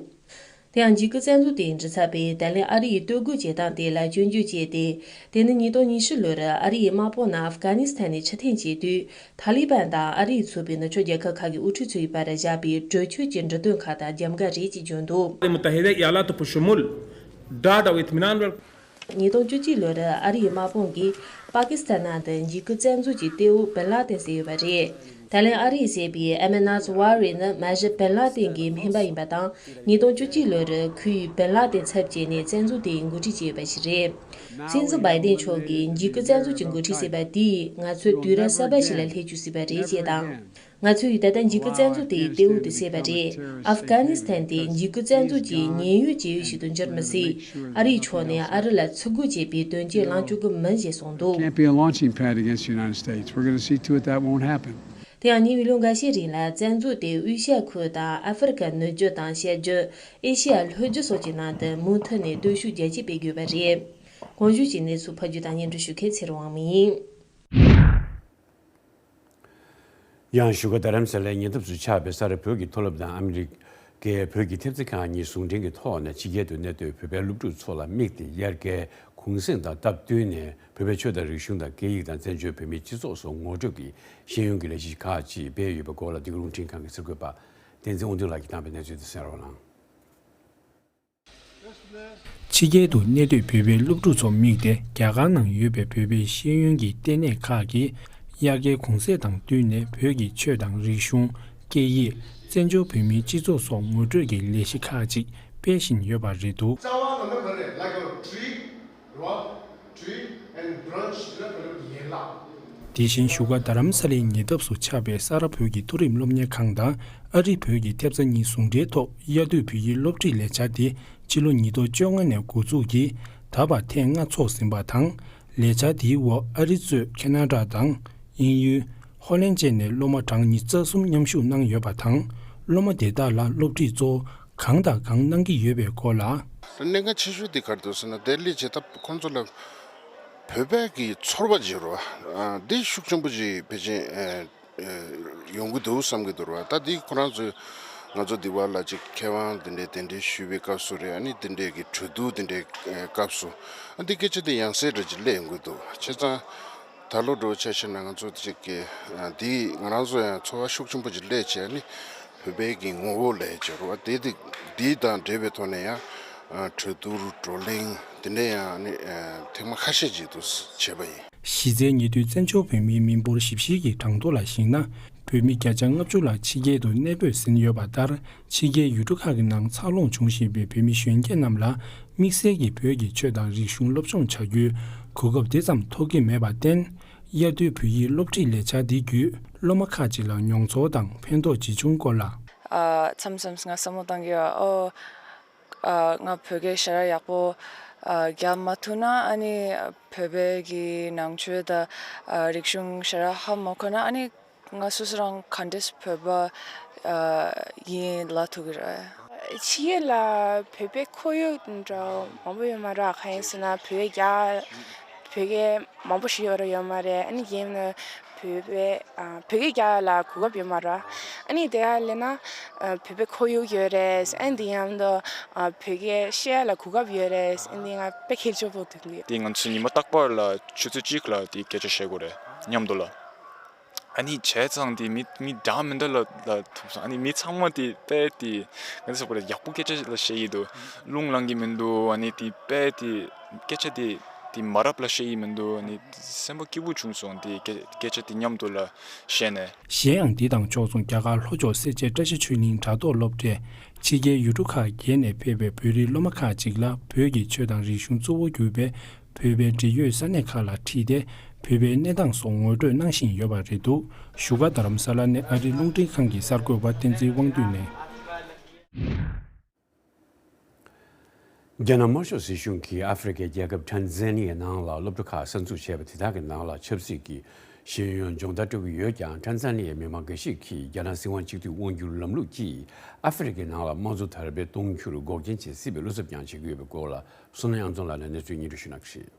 དེ་ཡང་འཇིགས་སྐུལ་བཙན་འཛུལ་དེའི་མགྲིན་ཚབ་པས་ད་ལན་ཨ་རི་ཡིས་གཏོར་རྒོལ་བྱེད་སྟངས་དེ་ལ་སྐྱོན་བརྗོད་བྱས་ཏེ། དེ་ནི་ཉིས་སྟོང་ཉི་ཤུ་ལོར་ཨ་རི་ཡི་དམག་དཔུང་རྣམས་ཨབ་གྷ་ནི་སི་ཐན་ནས་ཕྱིར་འཐེན་བྱས་དུས། ཐ་ལི་པན་དང་ཨ་རི་ཡིས་གཙོས་པའི་ནུབ་ཕྱོགས་རྒྱལ་ཁབ་ཁག་གི་དབུ་ཁྲིད་ཚོའི་བར་བཞག་པའི་གྲོས་ཆོད་ཀྱི་འབྲི་དོན་ཁག་དང་རྒྱབ་འགལ་རེད་ཅེས་བརྗོད་འདུག། المتحدة ایالات په شمول ډاډ او اطمینان ور- ཉིས་སྟོང་བཅུ་གཅིག་ལོར་ཨ་རིའི་དམག་དཔུང་གིས་པ་ཀི་སི་ཐན་ནང་དུ་འཇིགས་སྐུལ་བཙན་འཛུལ་གྱི་གཏེ་བོ་བིན་ལ་ཏན་བསད་ཡོད་པ་རེད། ད་ལན་ཨ་རིས་བསད་པའི་ཨེ་མེ་ནཱས་ཝ་རེ་ནི་མ་གཞི་བིན་ལ་ཏན་གྱི་སྨན་པ་ཡིན་པ་དང་། ཉིས་སྟོང་བཅུ་གཅིག་ལོར་ཁོས་བིན་ལ་ཏན་ཚབ་བྱས་ནས་བཙན་འཛུལ་དེའི་འགོ་ཁྲིད་བྱས་ཡོད་པ་ཞིག་རེད། སྲིད་འཛིན་བྷའི་ཏིན་མཆོག་གིས་འཇིགས་སྐུལ་བཙན་འཛུལ་གྱི་འགོ་ཁྲིད་བསད་པ་དེས་ང་ཚོའི་དུས་རབས་གསར་པ་ཞིག་ལ་སླེབས་བཅུག་སྲིད་པ་རེད་ཅེས་དང་། ང་ཚོས་ད་ལྟ་འཇིགས་སྐུལ་བཙན་འཛུལ་དེའི་གཏེ་བོ་དེ་བསད་པ་རེད། ཨབ་གྷ་ནི་སི་ཐན་དེ་འཇིགས་སྐུལ་བཙན་འཛུལ་གྱི་ཉེན་གཡོལ་བྱེད་ཡུལ་ཞིག་ཏུ་འགྱུར་མི་སྲིད། ཨ་རིའི་ཕྱོགས་ནས་ཨ་རི་ལ་ཚུར་རྒོལ་བྱེད་པའི་དོན་རྐྱེན་བསླང་བཅུག་གི་མིན་ཞེས་གསུངས་འདུག། Can't be a launching pad against the United States. We're going to see to it that won't happen. དེ་ཡང་ཉེ་བའི་ལོ་འགའ་ཤས་རིང་ལ་བཙན་འཛུལ་དེ་དབུས་ཤར་ཁུལ་དང་ཨ་ཧྥེ་རི་ཁ་ནུབ་རྒྱུད་དང་བཤད་རྒྱུད། ཨེ་ཤི་ཡ་ལྷོ་རྒྱུད་སོགས་ཀྱི་ནང་དུ་མུ་མཐུད་ནས་སྟོབས་ཤུགས་རྒྱ་སྐྱེད་སྤེལ་དགོས་པ་རེད། གོང་ཞུས་ཀྱི་གནས་ཚུལ་ཕབ་སྒྱུར་དང་སྙན་སྒྲོན་ཞུ་མཁན་ཚེ་རིང་དབང་མོ་ཡིན། ཡང་བཞུགས་སྒར་རྡ་རམ་ས་ལའི་ཉེ་འདབས་སུ་ཆགས་པའི་ས་རཱ་བོད་ཀྱི་མཐོ་སློབ་དང་ཨ་མི་རི་ཀའི་བོད་ཀྱི་ཐེབས་རྩ་ཁང་གཉིས་ཟུང་འབྲེལ་གྱི་ཐོག་ནས་ཕྱི་རྒྱལ་དུ་གནས་སྡོད་བོད་པའི་སློབ་ཕྲུག་ཚོ་ལ་དམིགས་ཏེ། དབྱར་ཁའི་གུང་གསེང་དང་སྟབས་བསྟུན་ནས་བོད་པའི་ཆོས་དང་རིག་གཞུང་དང་སྐད་ཡིག་དང་བཙན་བྱོལ་བོད་མིའི་སྤྱི་ཚོགས་སོགས་ངོ་སྤྲོད་ཀྱི་ཤེས་ཡོན་གྱི་ལས་གཞི་ཁག་ཅིག་སྤེལ་ཡོད་པའི་སྐོར་ལ་འདི་ག་རླུང་འཕྲིན་ཁང་གི་གསར་འགོད་པ་བསྟན་འཛིན་དབང་འདུས་ལགས་ཀྱིས་བཏང་བའི་གནས་ཚུལ་དེ་གསན་རོགས་གནང་། ཕྱི་རྒྱལ་དུ་གནས་སྡོད་བོད་པའི་སློབ་ཕྲུག་ཚོ་དམིགས་ཏེ། རྒྱ་གར་ནང་ཡོད་པའི་བོད་པའི་ཤེས་ཡོན་གྱི་ལྟེ་གནས་ཁག་གིས་དབྱར་ཁའི་གུང་གསེང་དང་བསྟུན་ནས་བོད་ཀྱི་ཆོས་དང་རིག་གཞུང་། སྐད་ཡིག་བཙན་བྱོལ་བོད་མིའི་སྤྱི་ཚོགས་སོགས་ངོ་སྤྲོད་ཀྱི་ལས་གཞི་ཁག་ཅིག་སྤེལ་བཞིན་ཡོད་པ་རེད་འདུག། རྩ་བ་ནང་ལ་ག་རེ་like a tree, rock, tree and branch ལ་ག་རེ་ཡན་ལག། དེ་བཞིན་བཞུགས་སྒར་རྡ་རམ་ས་ལའི་ཉེ་འདབས་སུ་ཆགས་པའི་ས་རཱ་བོད་ཀྱི་མཐོ་རིམ་སློབ་གཉེར་ཁང་དང་ཨ་རི་བོད་ཀྱི་ཐེབས་རྩ་གཉིས་ཟུང་འབྲེལ་ཐོག་དབྱར་དུས་བོད་ཡིག་སློབ་ཁྲིད་ལས་འཆར་དེ་ཕྱི་ལོ་ཉིས་སྟོང་བཅོ་ལྔ་ནས་འགོ་འཛུགས་ཀྱིས་ད་བར་ཐེངས་ལྔ་འཚོགས་ཟིན་པ་དང་། ལས་འཆར་དེའི་འོག་ཨ་རི་གཙོས་ཁེ་ན་ཌ་དང་དབྱིན་ཡུལ། ཧོ་ལན་བཅས་ནས་སློབ་མ་གྲངས་ཉི་ཤུ་རྩ་གསུམ་མཉམ་ཞུགས་གནང་ཡོད་པ་དང་། སློབ་མ་དེ་དག་ལ་སློབ་ཁྲིད་གཙོ་བོ་གང་དང་གང་གནང་གི་ཡོད་པའི་སྐོར་ལ། གནད་འགག་ཆེ་ཤོས་དེ་ག་རེ་འདུག་ཟེར་ན། དེ་ལས་བྱེད་ཐབས་ཁོང་ཚོ་ལ་བོད་པའི་གི་ཚོར་བ་ཅིག་ཡོད་རེད་བ། འདི་ཤུགས་ཆེན་པོ་ཅིག་ཕལ་ཆེར་ཡོང་གི་འདུག་བསམ་གྱི་འདུག་རེད་བ། ད་འདི་ཁོ་རང་ཚོས་ང་ཚོ་འདི་བར་ལ་ཅིག་མཁས་དབང་དེ་འདྲའི་གདན་འདྲེན་ཞུས་པའི་སྐབས་སུ་རེད། ཨ་ནི་དེ་འདྲའི་གི་གྲོས་བསྡུར་དེ་འདྲའི་སྐབས་སུ་ཨ་འདི་སྐད་ཆ་དེ་ཡང་སེ་འདྲ་ཅིག་སླེབས་ཡོང་གི་འདུག། བྱས་ཙང་ད་ལོ་འགྲོ་ཆ་བཞག་ན་ང་ཚོ་ཅིག་གི་འདི་ང་རང་ཚོ་ཡང་ཚོར་བ་ཤུགས་ཆེན་པོ་ཅིག་སླེབས་བྱས། ཨ་ནི་བོད་པའི་གི་ངོ་བོ་ལས་སྦྱོར་བ་དེ་དེ་དེ་དང་འབྲེལ་བའི་ཐོག་ནས་ཡང་གྲོས་བསྡུར་བགྲོ་གླེང་དེ་འདྲ་ཡང་ནི་ཐེངས་མ་ཁ་ཤས་ཅིག་ཏུ་བྱས་པ་ཡིན། གཞི་རྩའི་ཉེ་དུས་བཙན་བྱོལ་བོད་མིའི་མི་འབོར་ཞིབ་བཤེར་གྱི་གྲངས་ཐོ་ལ་གཞིགས་ན། བོད་མི་བརྒྱ་ཆ་ལྔ་བཅུ་ལ་ཕྱི་རྒྱལ་དུ་གནས་སྤོས་ཟིན་ཡོད་པ་ལྟར། ཕྱི་རྒྱལ་ཡུལ་གྲུ་ཁག་གི་ནང་འཚར་ལོངས་བྱུང་བཞིན་པའི་བོད་མི་གཞོན་སྐྱེས་རྣམས་ལ་དམིགས་བསལ་གྱི་བོད་ཀྱི་ཆོས་དང་རིག་གཞུང་སློབ་སྦྱོང་བྱ་རྒྱུའི་གོ་སྐབས་དེ་ཙམ་ཐོབ་ཀྱི་མེད་པར་བརྟེན། དབྱར་དུས་བོད་ཡིག་སློབ་ཁྲིད་ལས་འཆར་འདི་བརྒྱུད་སློབ་མ་ཁག་ཅིག་ལ་མྱོང་ཚོར་དང་ཕན་ཐོགས་ཇི་བྱུང་སྐོར་ལ། ཨ། མཚམས་མཚམས་ང་བསམ་བློ་བཏང་གི་ཡོད། ཨོ། ཨ། ང་བོད་སྐད་ཞེ་དྲག་ཡག་པོ། ཨ། རྒྱག་མ་ཐུབ་ན། ཨ་ནི་བོད་པའི་གི་ནང་ཆོས་དང་། ཨ། རིག་གཞུང་ཞེ་དྲག་ཧ་མ་གོ་ན། ཨ་ནི་ང་སོ་སོ་རང་ག་འདྲས་བོད་པ། ཨ། ཡིན་ལབ་ཐུབ་ཀྱི་རེད། ཕྱི་རྒྱལ་ལ་བོད་པའི་ཁོར་ཡུག་འདྲ་མང་པོ་ཡོད་མ་རེད། གང་ཡིན་ཟེར་ན་བོད་རྒྱ་བོད་སྐད་མང་པོ་ཞིག་ཡོད་རེད་ཡོད་མ་རེད། ཨ་ནི་ཡིན་ན་བོད་པའི། ཨ། བོད་སྐད་རྒྱག་ཡ་ལ་གོ་སྐབས་ཡོད་མ་རེད། ཨ་ནི་དེ་ག་སླེབས་ན། ཨ། བོད་པའི་ཁོར་ཡུག་ཡོད་རེད། ཨ་ནི་དེ་མཉམ་དུ། ཨ། བོད་སྐད་བཤད་ཡ་ལ་གོ་སྐབས་ཡོད་རེད། ཨ་ནི་ང་དཔེ་ཁེ་ཆེ་པོ་འདུག་འདུག། དེ་ང་ཚོ་ཉི་མ་རྟག་པར་ལ་ཆུ་ཚོད་གཅིག་ལ་དེ་སྐད་ཆ་བཤད་དགོས་རེད། མཉམ་དུ་ལ། ཨ་ནི་བྱས་ཙང་དེ་མི་མི་འདྲ་མི་འདྲ་ལ་ལ་ཐུག་སོང་། ཨ་ནི་མི་ཚང་མ་དེ་དཔེ་དེ་ང་ཚོ་ཟེར་དགོས་རེད། ཡག་པོ་སྐད་ཆ་ལ་བཤད་ཡི་འདུག། རླུང་ལངས་གི་མི་འདུག། ཨ་ནི་དེ་དཔེ་དེ་སྐད་ཆ་དེ་དེ་མ་རབས་ལ་བཤད་ཡི་མི་འདུག། ཨ་ནི་སེམས་པ་སྐྱིད་པོ་བྱུང་སོང་། དེ་སྐད་སྐད་ཆ་དེ་མཉམ་དུ་ལ་བཤད་ནས། གཞན་ཡང་འདི་དང་ཕྱོགས་མཚུངས་རྒྱ་གར་ལྷོ་ཕྱོགས་སེར་བྱེས་བཀྲ་ཤིས་ཆོས་གླིང་དྲ་ཐོག་སློབ་གྲྭས་ཕྱི་རྒྱལ་ཡུལ་གྲུ་ཁག་བརྒྱད་ནས་ཕེབས་པའི་བོད་རིགས་སློབ་མ་ཁག་ཅིག་ལ་བོད་ཀྱི་ཆོས་དང་རིག་གཞུང་གཙོ་བོ་གྱུར་པའི་བོད་པའི་འབྲེལ་ཡོད་ས་གནས་ཁག་ལ་ཁྲིད་དེ་བོད་པའི་གནས་སྟངས་སོགས་ངོ་སྤྲོད་གནང་བཞིན་ཡོད་པ་རེད་འདུག། བཞུགས་སྒར་རྡ་རམ་ས་ལ་ནས་ཨ་རིའི་རླུང་འཕྲིན་ཁང་གི་གསར་འགོད་པ་བསྟན་འཛིན་དབང་འདུས་ནས། རྒྱ་ནག་དམར་ཤོག་སྲིད་གཞུང་གིས་ཨ་ཧྥེ་རི་ཁའི་རྒྱལ་ཁབ་ཊན་ཛན་ནི་ཡའི་ནང་ལ་སློབ་གྲྭ་ཁག་གསར་འཛུགས་བྱས་པ་དེ་དག་གི་ནང་ལ་ཆབ་སྲིད་ཀྱི་ཤེས་ཡོན་སྦྱོང་བརྡར་སྤྲོད་ཀྱི་ཡོད་ཀྱང་། ཊན་ཛན་ནི་ཡའི་མི་མང་འགའ་ཞིག་གིས་རྒྱ་ནག་སྲིད་དབང་གཅིག་སྡུད་དབང་སྒྱུར་ལམ་ལུགས་ཀྱིས་ཨ་ཧྥེ་རི་ཁའི་ནང་ལ་དམངས་གཙོ་དར་སྤེལ་གཏོང་རྒྱུར་འགོག་རྐྱེན་བྱེད་སྲིད་པའི་བློ་འཚབ་ཀྱང་བྱེད་ཀྱི་ཡོད་པའི་སྐོར་ལ། བསོད་ནམས་དབྱངས་འཛོམས་ལགས་ནས་གནས་ཚུལ་སྙན་སྒྲོན་ཞུ་གནང་གི་རེད།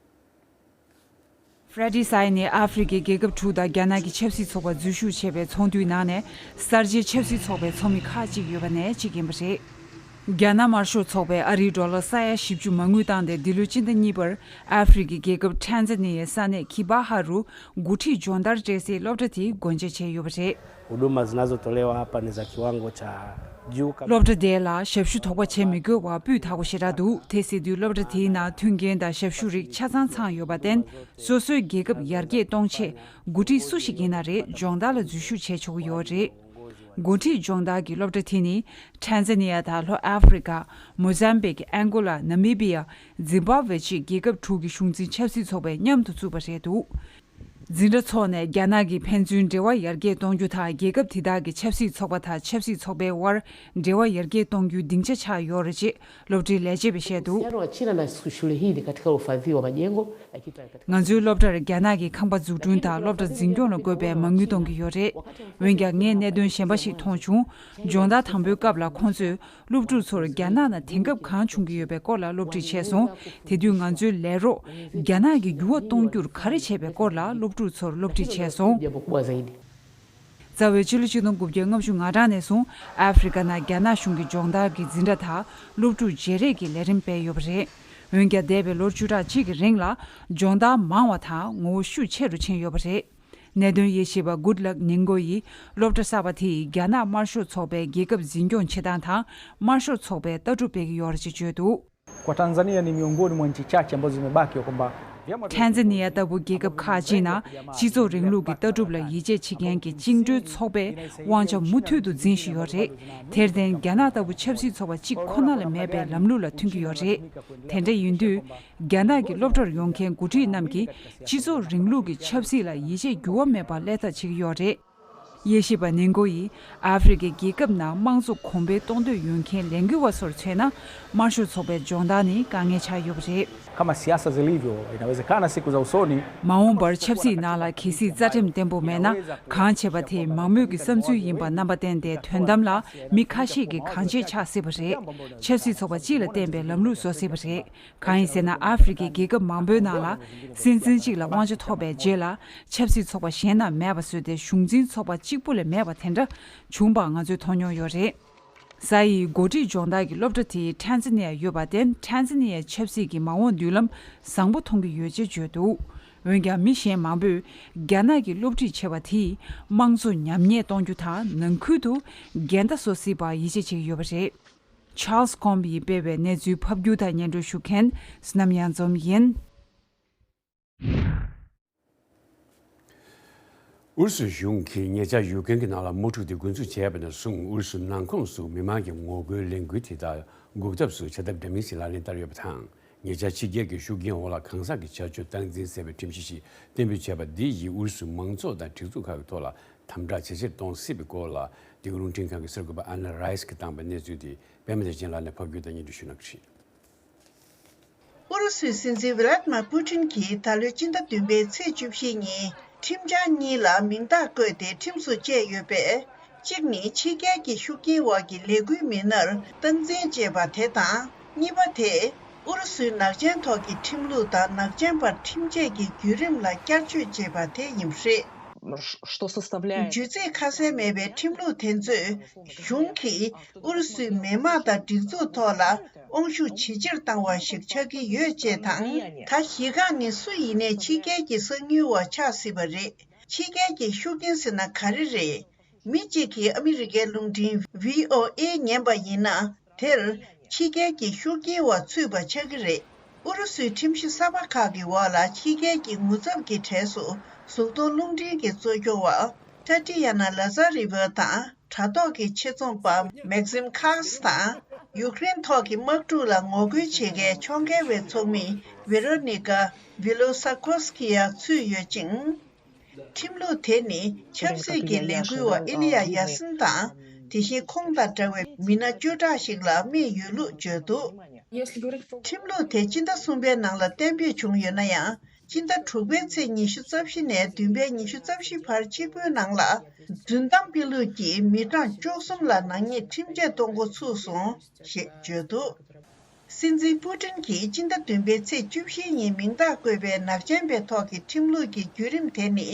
ཧྥ་རེ་ཌི་སའི་ནི་ཨ་ཧྥེ་རི་ཁའི་རྒྱལ་ཁབ་དྲུག་དང་རྒྱ་ནག་གི་ཆབ་སྲིད་ཚོགས་པ་འཛུལ་ཞུགས་བྱས་པའི་ཚོགས་འདུའི་ནང་ནས་གསར་བརྗེའི་ཆབ་སྲིད་ཚོགས་པའི་ཚོགས་མི་ཁག་ཅིག་ཡོད་པ་ནས་གཅིག་ཡིན་པ་རེད། རྒྱ་ནག་དམར་ཤོག་ཚོགས་པས་ཨ་རིའི་ཌོ་ལར་ས་ཡ་བཞི་བཅུ་མ་དངུལ་བཏང་སྟེ་འདི་ལོའི་སྤྱི་ཟླ་གཉིས་པར་ཨ་ཧྥེ་རི་ཁའི་རྒྱལ་ཁབ་ཊན་ཛ་ནི་ཡའི་ས་གནས་ཁི་བྷ་ཧ་རུ་འགོ་ཁྲིད་སྦྱོང་བརྡར་སྤྲད་སའི་སློབ་གྲྭ་དེའི་སྒོ་འབྱེད་བྱས་ཡོད་པ་རེད། Huduma zinazotolewa hapa ni za kiwango cha juu kabisa. སློབ་གྲྭ་དེ་ལ་ཞབས་ཞུ་དོགས་པ་བྱེད་མི་དགོས་པར་སྤུས་དག་པོ་ཞེ་དྲག་འདུག་དེ་ཟེར་དུས་སློབ་གྲྭ་དེའི་ནང་མཐུན་རྐྱེན་དང་ཞབས་ཞུ་རིགས་ཆ་ཚང་ཚང་ཡོད་པར་བརྟེན། སོ་སོའི་རྒྱལ་ཁབ་ཡར་རྒྱས་གཏོང་ཆེད་འགོ་ཁྲིད་སུ་ཞིག་ཡིན་ན་རེད་སྦྱོང་བརྡར་ལ་འཛུལ་ཞུགས་བྱེད་ཆོག་གི་ཡོད་རེད། འགོ་ཁྲིད་སྦྱོང་བརྡར་གྱི་སློབ་གྲྭ་དེ་ནི་ཊན་ཛ་ནི་ཡ་དང་ལྷོ་ཨ་ཧྥེ་རི་ཀ། མོ་ཟམ་བིག་ཨན་གོ་ལ། ནཱ་མི་བི་ཡ། ཛིམ་བྷབ་ཝེ་བཅས་རྒྱལ་ཁབ་དྲུག་གི་གཞུང་འཛིན་ཆབ་སྲིད་ཚོགས་པས་མཉམ་དུ་བཙུགས་པ་རེད་འདུག་འཛིན་གྲྭ་འཚོགས་ནས་རྒྱ་ནག་གི་ཕན་ཚུན་འབྲེལ་བ་ཡར་རྒྱས་གཏོང་རྒྱུ་དང་རྒྱལ་ཁབ་དེ་དག་གི་ཆབ་སྲིད་ཚོགས་པ་དང་ཆབ་སྲིད་ཚོགས་པའི་དབར་འབྲེལ་བ་ཡར་རྒྱས་གཏོང་རྒྱུའི་སྡིངས་ཆ་ཆགས་ཡོད་རེད་ཅེས་སློབ་གྲྭའི་ལས་བྱེད་པས་བཤད་འདུག Quiero a China na su shule hii ni katika ufadhili wa majengo, lakini pia katika ང་ཚོའི་སློབ་གྲྭར་རྒྱ་ནག་གི་ཁང་པ་འཛུགས་སྐྲུན་དང་སློབ་གྲྭ་འཛིན་སྐྱོང་ལ་དགོས་པའི་མ་དངུལ་གཏོང་གི་ཡོད་རེད། འོན་ཀྱང་ངས་གནད་དོན་གཞན་པ་ཞིག་མཐོང་བྱུང་། སྦྱོང་བརྡར་དང་པོའི་སྐབས་ལ་ཁོང་ཚོས་སློབ་ཕྲུག་ཚོར་རྒྱ་ནག་ནང་དེང་སྐབས་གང་བྱུང་གི་ཡོད་པའི་སྐོར་ལ་སློབ་ཁྲིད་བྱས་སོང་། དེ་དུས་ང་ཚོའི་ལས་རོགས་རྒྱ་ནག་གི་འགྱུར་བ་གཏོང་རྒྱུར་ག་རེ་བྱས་པའི་སྐོར་ལ་སློབ་ཕྲུག་ཚོར་སློབ་ཁྲིད་བྱས་སོང་། རྩ་བའི་ཕྱི་ལོ་ཆིག་སྟོང་དགུ་བརྒྱ་ལྔ་བཅུ་ང་གྲངས་ནས་བཟུང་ཨ་ཧྥེ་རི་ཀ་ནང་རྒྱ་ནག་གཞུང་གི་སྦྱོང་བརྡར་གྱི་འཛིན་གྲྭ་དག་སློབ་ཕྲུག་བརྗེ་རེས་ཀྱི་ལས་རིམ་སྤེལ་ཡོད་པ་རེད། འོན་ཀྱང་འདས་པའི་ལོ་བཅུ་ཕྲག་གཅིག་གི་རིང་ལ་སྦྱོང་བརྡར་མང་བ་དང་ངོ་བོ་ཤུགས་ཆེ་རུ་ཕྱིན་ཡོད་པ་རེད། གནད་དོན་དབྱེ་ཞིབ་པ་Goodluck Ningo ཡིས་སློབ་གྲྭ་གསར་པ་དེས་རྒྱ་ནག་དམར་ཤོག་ཚོགས་པའི་རྒྱལ་ཁབ་འཛིན་སྐྱོང་བྱེད་སྟངས་དང་དམར་ཤོག་ཚོགས་པའི་ལྟ་གྲུབ་སྤེལ་གྱི་ཡོད་རེད་ཅེས་བརྗོད་འདུག Kwa Tanzania ni miongoni mwa nchi chache ambazo zimebaki ya kwamba vyama vya ཊན་ཛ་ནི་ཡ་ལྟ་བུ་རྒྱལ་ཁབ་ཁག་ཅིག་ནང་སྤྱི་ཚོགས་རིང་ལུགས་ཀྱི་ལྟ་གྲུབ་ལ་ཡིད་ཆེས་བྱེད་མཁན་གྱི་བཅིངས་འགྲོལ་ཚོགས་པས་དབང་ཆ་མུ་མཐུད་དུ་འཛིན་བཞིན་ཡོད་རེད། དེར་བརྟེན་རྒྱ་ནག་ལྟ་བུ་ཆབ་སྲིད་ཚོགས་པ་གཅིག་ཁོ་ན་ལ་མེད་པའི་ལམ་ལུགས་ལ་མཐུན་གྱི་ཡོད་རེད། དེ་འདྲ་ཡིན་དུས། རྒྱ་ནག་གི་སློབ་གྲྭར་ཡོང་མཁན་འགོ་ཁྲིད་རྣམས་ཀྱིས་སྤྱི་ཚོགས་རིང་ལུགས་ཀྱི་ཆབ་སྲིད་ལ་ཡིད་ཆེས་འགྱུར་བ་མེད་པར་སླེབས་ཐབས་བྱེད་ཀྱི་ཡོད་རེད། དབྱེ་ཞིབ་པ་ནིང་གོ་ཡིས་ཨ་ཧྥེ་རི་ཁའི་རྒྱལ་ཁབ་ནང་དམངས་གཙོ་གོང་འཕེལ་གཏོང་འདོད་ཡོད་མཁན་ལས་འགུལ་བ་ཚོར་མཚོན་ན་དམར་ཤོག་ཚོགས་པའི་སྦྱོང་བརྡར་ནི་དཀའ་ངལ་ཆགས་ཡོད་པ་རེད། Kama siasa zilivyo, inawezekana siku za usoni མ་འོངས་པར་ཆབ་སྲིད་ནང་ལ་གལ་སྲིད་རྩ་ཁྲིམས་བརྟན་པོ་མེད་ན་གང་བྱས་པ་དེ་མང་མོས་ཀྱི་བསམ་ཚུལ་ཡིན་པ་རྣམ་པ་བསྟན་ཏེ་དོན་དམ་ལ་མི་ཁ་ཤས་ཀྱིས་གང་བྱེད་ཆགས་སྲིད་པ་རེད། ཆབ་སྲིད་ཚོགས་པ་སྤྱི་ལ་བརྟེན་པའི་ལམ་ལུགས་བཟོ་སྲིད་པ་རེད། གང་ཡིན་ཟེར་ན་ཨ་ཧྥེ་རི་ཁའི་རྒྱལ་ཁབ་མང་པོའི་ནང་ལ་སྲིད་འཛིན་གཅིག་ལ་དབང་ཆ་ཐོབ་པའི་རྗེས་ལ་ཆབ་སྲིད་ཚོགས་པ་གཞན་རྣམས་མེད་པ་བཟོས་ཏེ་གཞུང་འཛིན་ཚོགས་པ་གཅིག་པུ་ལས་མེད་པ་དེ་འདྲ་བྱུང་པ་ང་ཚོས་མཐོང་མྱོང་ཡོད་རེད། ས་ཡི་འགོ་ཁྲིད་སྦྱོང་བརྡར་གྱི་སློབ་གྲྭ་དེ་ཊན་ཛ་ནི་ཡ་ཡོད་པར་བརྟེན་ཊན་ཛ་ནི་ཡའི་ཆབ་སྲིད་ཀྱི་མ་འོངས་མདུན་ལམ་བཟང་པོ་མཐོང་གི་ཡོད་ཅེས་བརྗོད་འདུག་འོན་ཀྱང་མི་གཞན་མང་པོས་རྒྱ་ནག་གི་སློབ་ཁྲིད་བྱས་པ་དེས་དམངས་གཙོ་ཉམས་ཉེས་གཏོང་རྒྱུ་དང་ནང་ཁུལ་དུ་འགལ་ཟླ་བཟོ་སྲིད་པར་ཡིད་ཆེས་བྱེད་ཀྱི་ཡོད་པ་རེད། Charles Combs ཡིས་སྤེལ་བའི་གནས་ཚུལ་ཕབ་སྒྱུར་དང་སྙན་སྒྲོན་ཞུ་མཁན་བསོད་ནམས་གཡང་འཛོམས་ཡིན། ཨུ་རུ་སུའི་གཞུང་གིས་ཉེ་ཆར་ཡུཀ་རེན་གྱི་ནང་ལ་དམག་འཁྲུག་དེ་འགོ་འཛུགས་བྱས་པ་ནས་བཟུང་ཨུ་རུ་སུའི་ནང་ཁོངས་སུ་མི་མང་གི་ངོ་རྒོལ་ལས་འགུལ་དེ་དག་འགོག་ཐབས་སུ་བྱ་ཐབས་འདྲ་མིན་ཞིག་ལག་ལེན་བསྟར་ཡོད་པ་དང་། ཉེ་ཆར་ཕྱི་རྒྱལ་གྱི་ཤུགས་རྐྱེན་འོག་ལ་གང་ཟག་གི་བྱ་སྤྱོད་སྟངས་འཛིན་ཟེར་བའི་ཁྲིམས་གཞི་ཞིག་གཏན་འབེབས་བྱས་པ་འདི་ཡིས་ཨུ་རུ་སུའི་མང་ཚོགས་དང་སྒྲིག་འཛུགས་ཁག་གི་ཐོག་ལ་དམ་དྲག་ཇེ་ཆེར་གཏོང་སྲིད་པའི་སྐོར་ལ། འདི་ག་རླུང་འཕྲིན་ཁང་གི་གསར་འགོད་པ་ཨ་ན་རའེ་སི་གིས་བཏང་པའི་གནས་ཚུལ་དེ་པད་མ་བདེ་ཆེན་ལགས་ནས་ཕབ་སྒྱུར་དང་སྙན་སྒྲོན་ཞུ་གནང་གི་རེད། ཨུ་རུ་སུའི་སྲིད་འཛིན་ཝི་ལ་ཏི་མ་པུ་ཏིན་གྱིས་ད་ལོའི་སྤྱི་ཟླ་བདུན་པའི་ཚེས་བཅུ་བཞི་ཉིན་ཁྲིམས་འཆར་གཉིས་ལ་མིང་རྟགས་བཀོད་དེ་ཁྲིམས་སུ་བཅད་ཡོད་པས། གཅིག་ནི་ཕྱི་རྒྱལ་གྱི་ཤུགས་རྐྱེན་འོག་གི་ལས་འགུལ་མི་སྣར་སྟངས་འཛིན་བྱེད་པ་དེ་དང་། གཉིས་པ་དེ་ཨུ་རུ་སུའི་ནག་ཅན་ཐོག་གི་ཁྲིམས་ལུགས་དང་ནག་ཅན་པར་ཁྲིམས་ཆད་ཀྱི་བརྒྱུད་རིམ་ལ་བསྐྱར་བཅོས་བྱེད་པ་དེ་ཡིན་པ་རེད། Что составляет ཇུས་རྩིས་ཁ་གསལ་མེད་པའི་ཁྲིམས་ལུགས་དེ་ཚོས་གཞུང་གིས་ཨུ་རུ་སུའི་མི་དམངས་དང་སྒྲིག་འཛུགས་ཐོག་ལ་དབང་ཤུགས་ཇེ་ཆེར་བཏང་བ་ཞིག་ཆགས་ཀྱི་ཡོད་ཅེས་དང་། ད་གཞི་རྐང་ནི་སུ་ཡིན་ནའི་ཕྱི་རྒྱལ་གྱི་གསང་མྱུལ་བ་ཆགས་སྲིད་པ་རེད། ཕྱི་རྒྱལ་གྱི་ཤུགས་རྐྱེན་ཟེར་ན་ག་རེ་རེད། མི་གཅིག་གིས་ཨ་མི་རི་ཀའི་རླུང་འཕྲིན་ཝི་ཨོ་ཨེ་ཉན་པ་ཡིན་ན། དེར་ཕྱི་རྒྱལ་གྱི་ཤུགས་རྐྱེན་འོག་ཚུད་པ་ཆགས་ཀྱི་རེད། ཨུ་རུ་སུའི་ཁྲིམས་གཞི་གསར་པ་ཁག་གི་འོག་ལ་ཕྱི་རྒྱལ་གྱི་ངོ་ཚབ་ཀྱི་གྲས་སུ་གཟུགས་མཐོང་རླུང་འཕྲིན་གྱི་གཙོ་སྐྱོང་བ་ཊ་ཏི་ཡ་ན་ལ་ཛ་རི་བ་དང་། དྲ་ཐོག་གི་ཆེད་རྩོམ་པ་མེག་ཟིམ་ཁཱས་དང་། ཡུཀ་རེན་ཐོག་གི་དམག་འཁྲུག་ལ་ངོ་རྒོལ་བྱེད་མཁན་ཕྱོགས་འགལ་བའི་ཚོགས་མི་ཝེ་རོ་ནི་ཀ་ཝི་ལོ་ས་ཁོ་སི་ཀི་ཡ་ཚུད་ཡོད་ཅིང་། ཁྲིམས་ལུགས་དེ་ནི་ཆབ་སྲིད་ཀྱི་ལས་འགུལ་བ་ཨི་ལི་ཡ་ཡ་སིན་དང་། དེ་བཞིན་ཁོང་དང་འདྲ་བའི་མི་སྣ་བཅུ་ཕྲག་ཞིག་ལ་དམིགས་ཡོད་ལུགས་བརྗོད་འདུག་ཁྲིམས་ལུགས་དེ་སྤྱི་ཟླ་གསུམ་པའི་ནང་ལ་གཏན་འབེབས་བྱུང་ཡོད་ན་ཡང་། སྤྱི་ཟླ་དྲུག་པའི་ཚེས་ཉི་ཤུ་རྩ་བཞི་ནས་བདུན་པའི་ཉི་ཤུ་རྩ་བཞི་བར་གཅིག་པུའི་ནང་ལ། རྫུན་གཏམ་སྤེལ་ལུགས་ཀྱིས་མི་གྲངས་བཅུ་གསུམ་ལ་ནག་ཉེས་ཁྲིམས་ཆད་གཏོང་འགོ་ཚུགས་སོང་ཞེས་བརྗོད་འདུག་སྲིད་འཛིན་པུ་ཏིན་གྱིས་སྤྱི་ཟླ་བདུན་པའི་ཚེས་བཅུ་བཞི་ཉིན་མིང་རྟགས་བཀོད་པའི་ནག་ཅན་པའི་ཐོག་གི་ཁྲིམས་ལུགས་ཀྱི་བརྒྱུད་རིམ་དེ་ནི།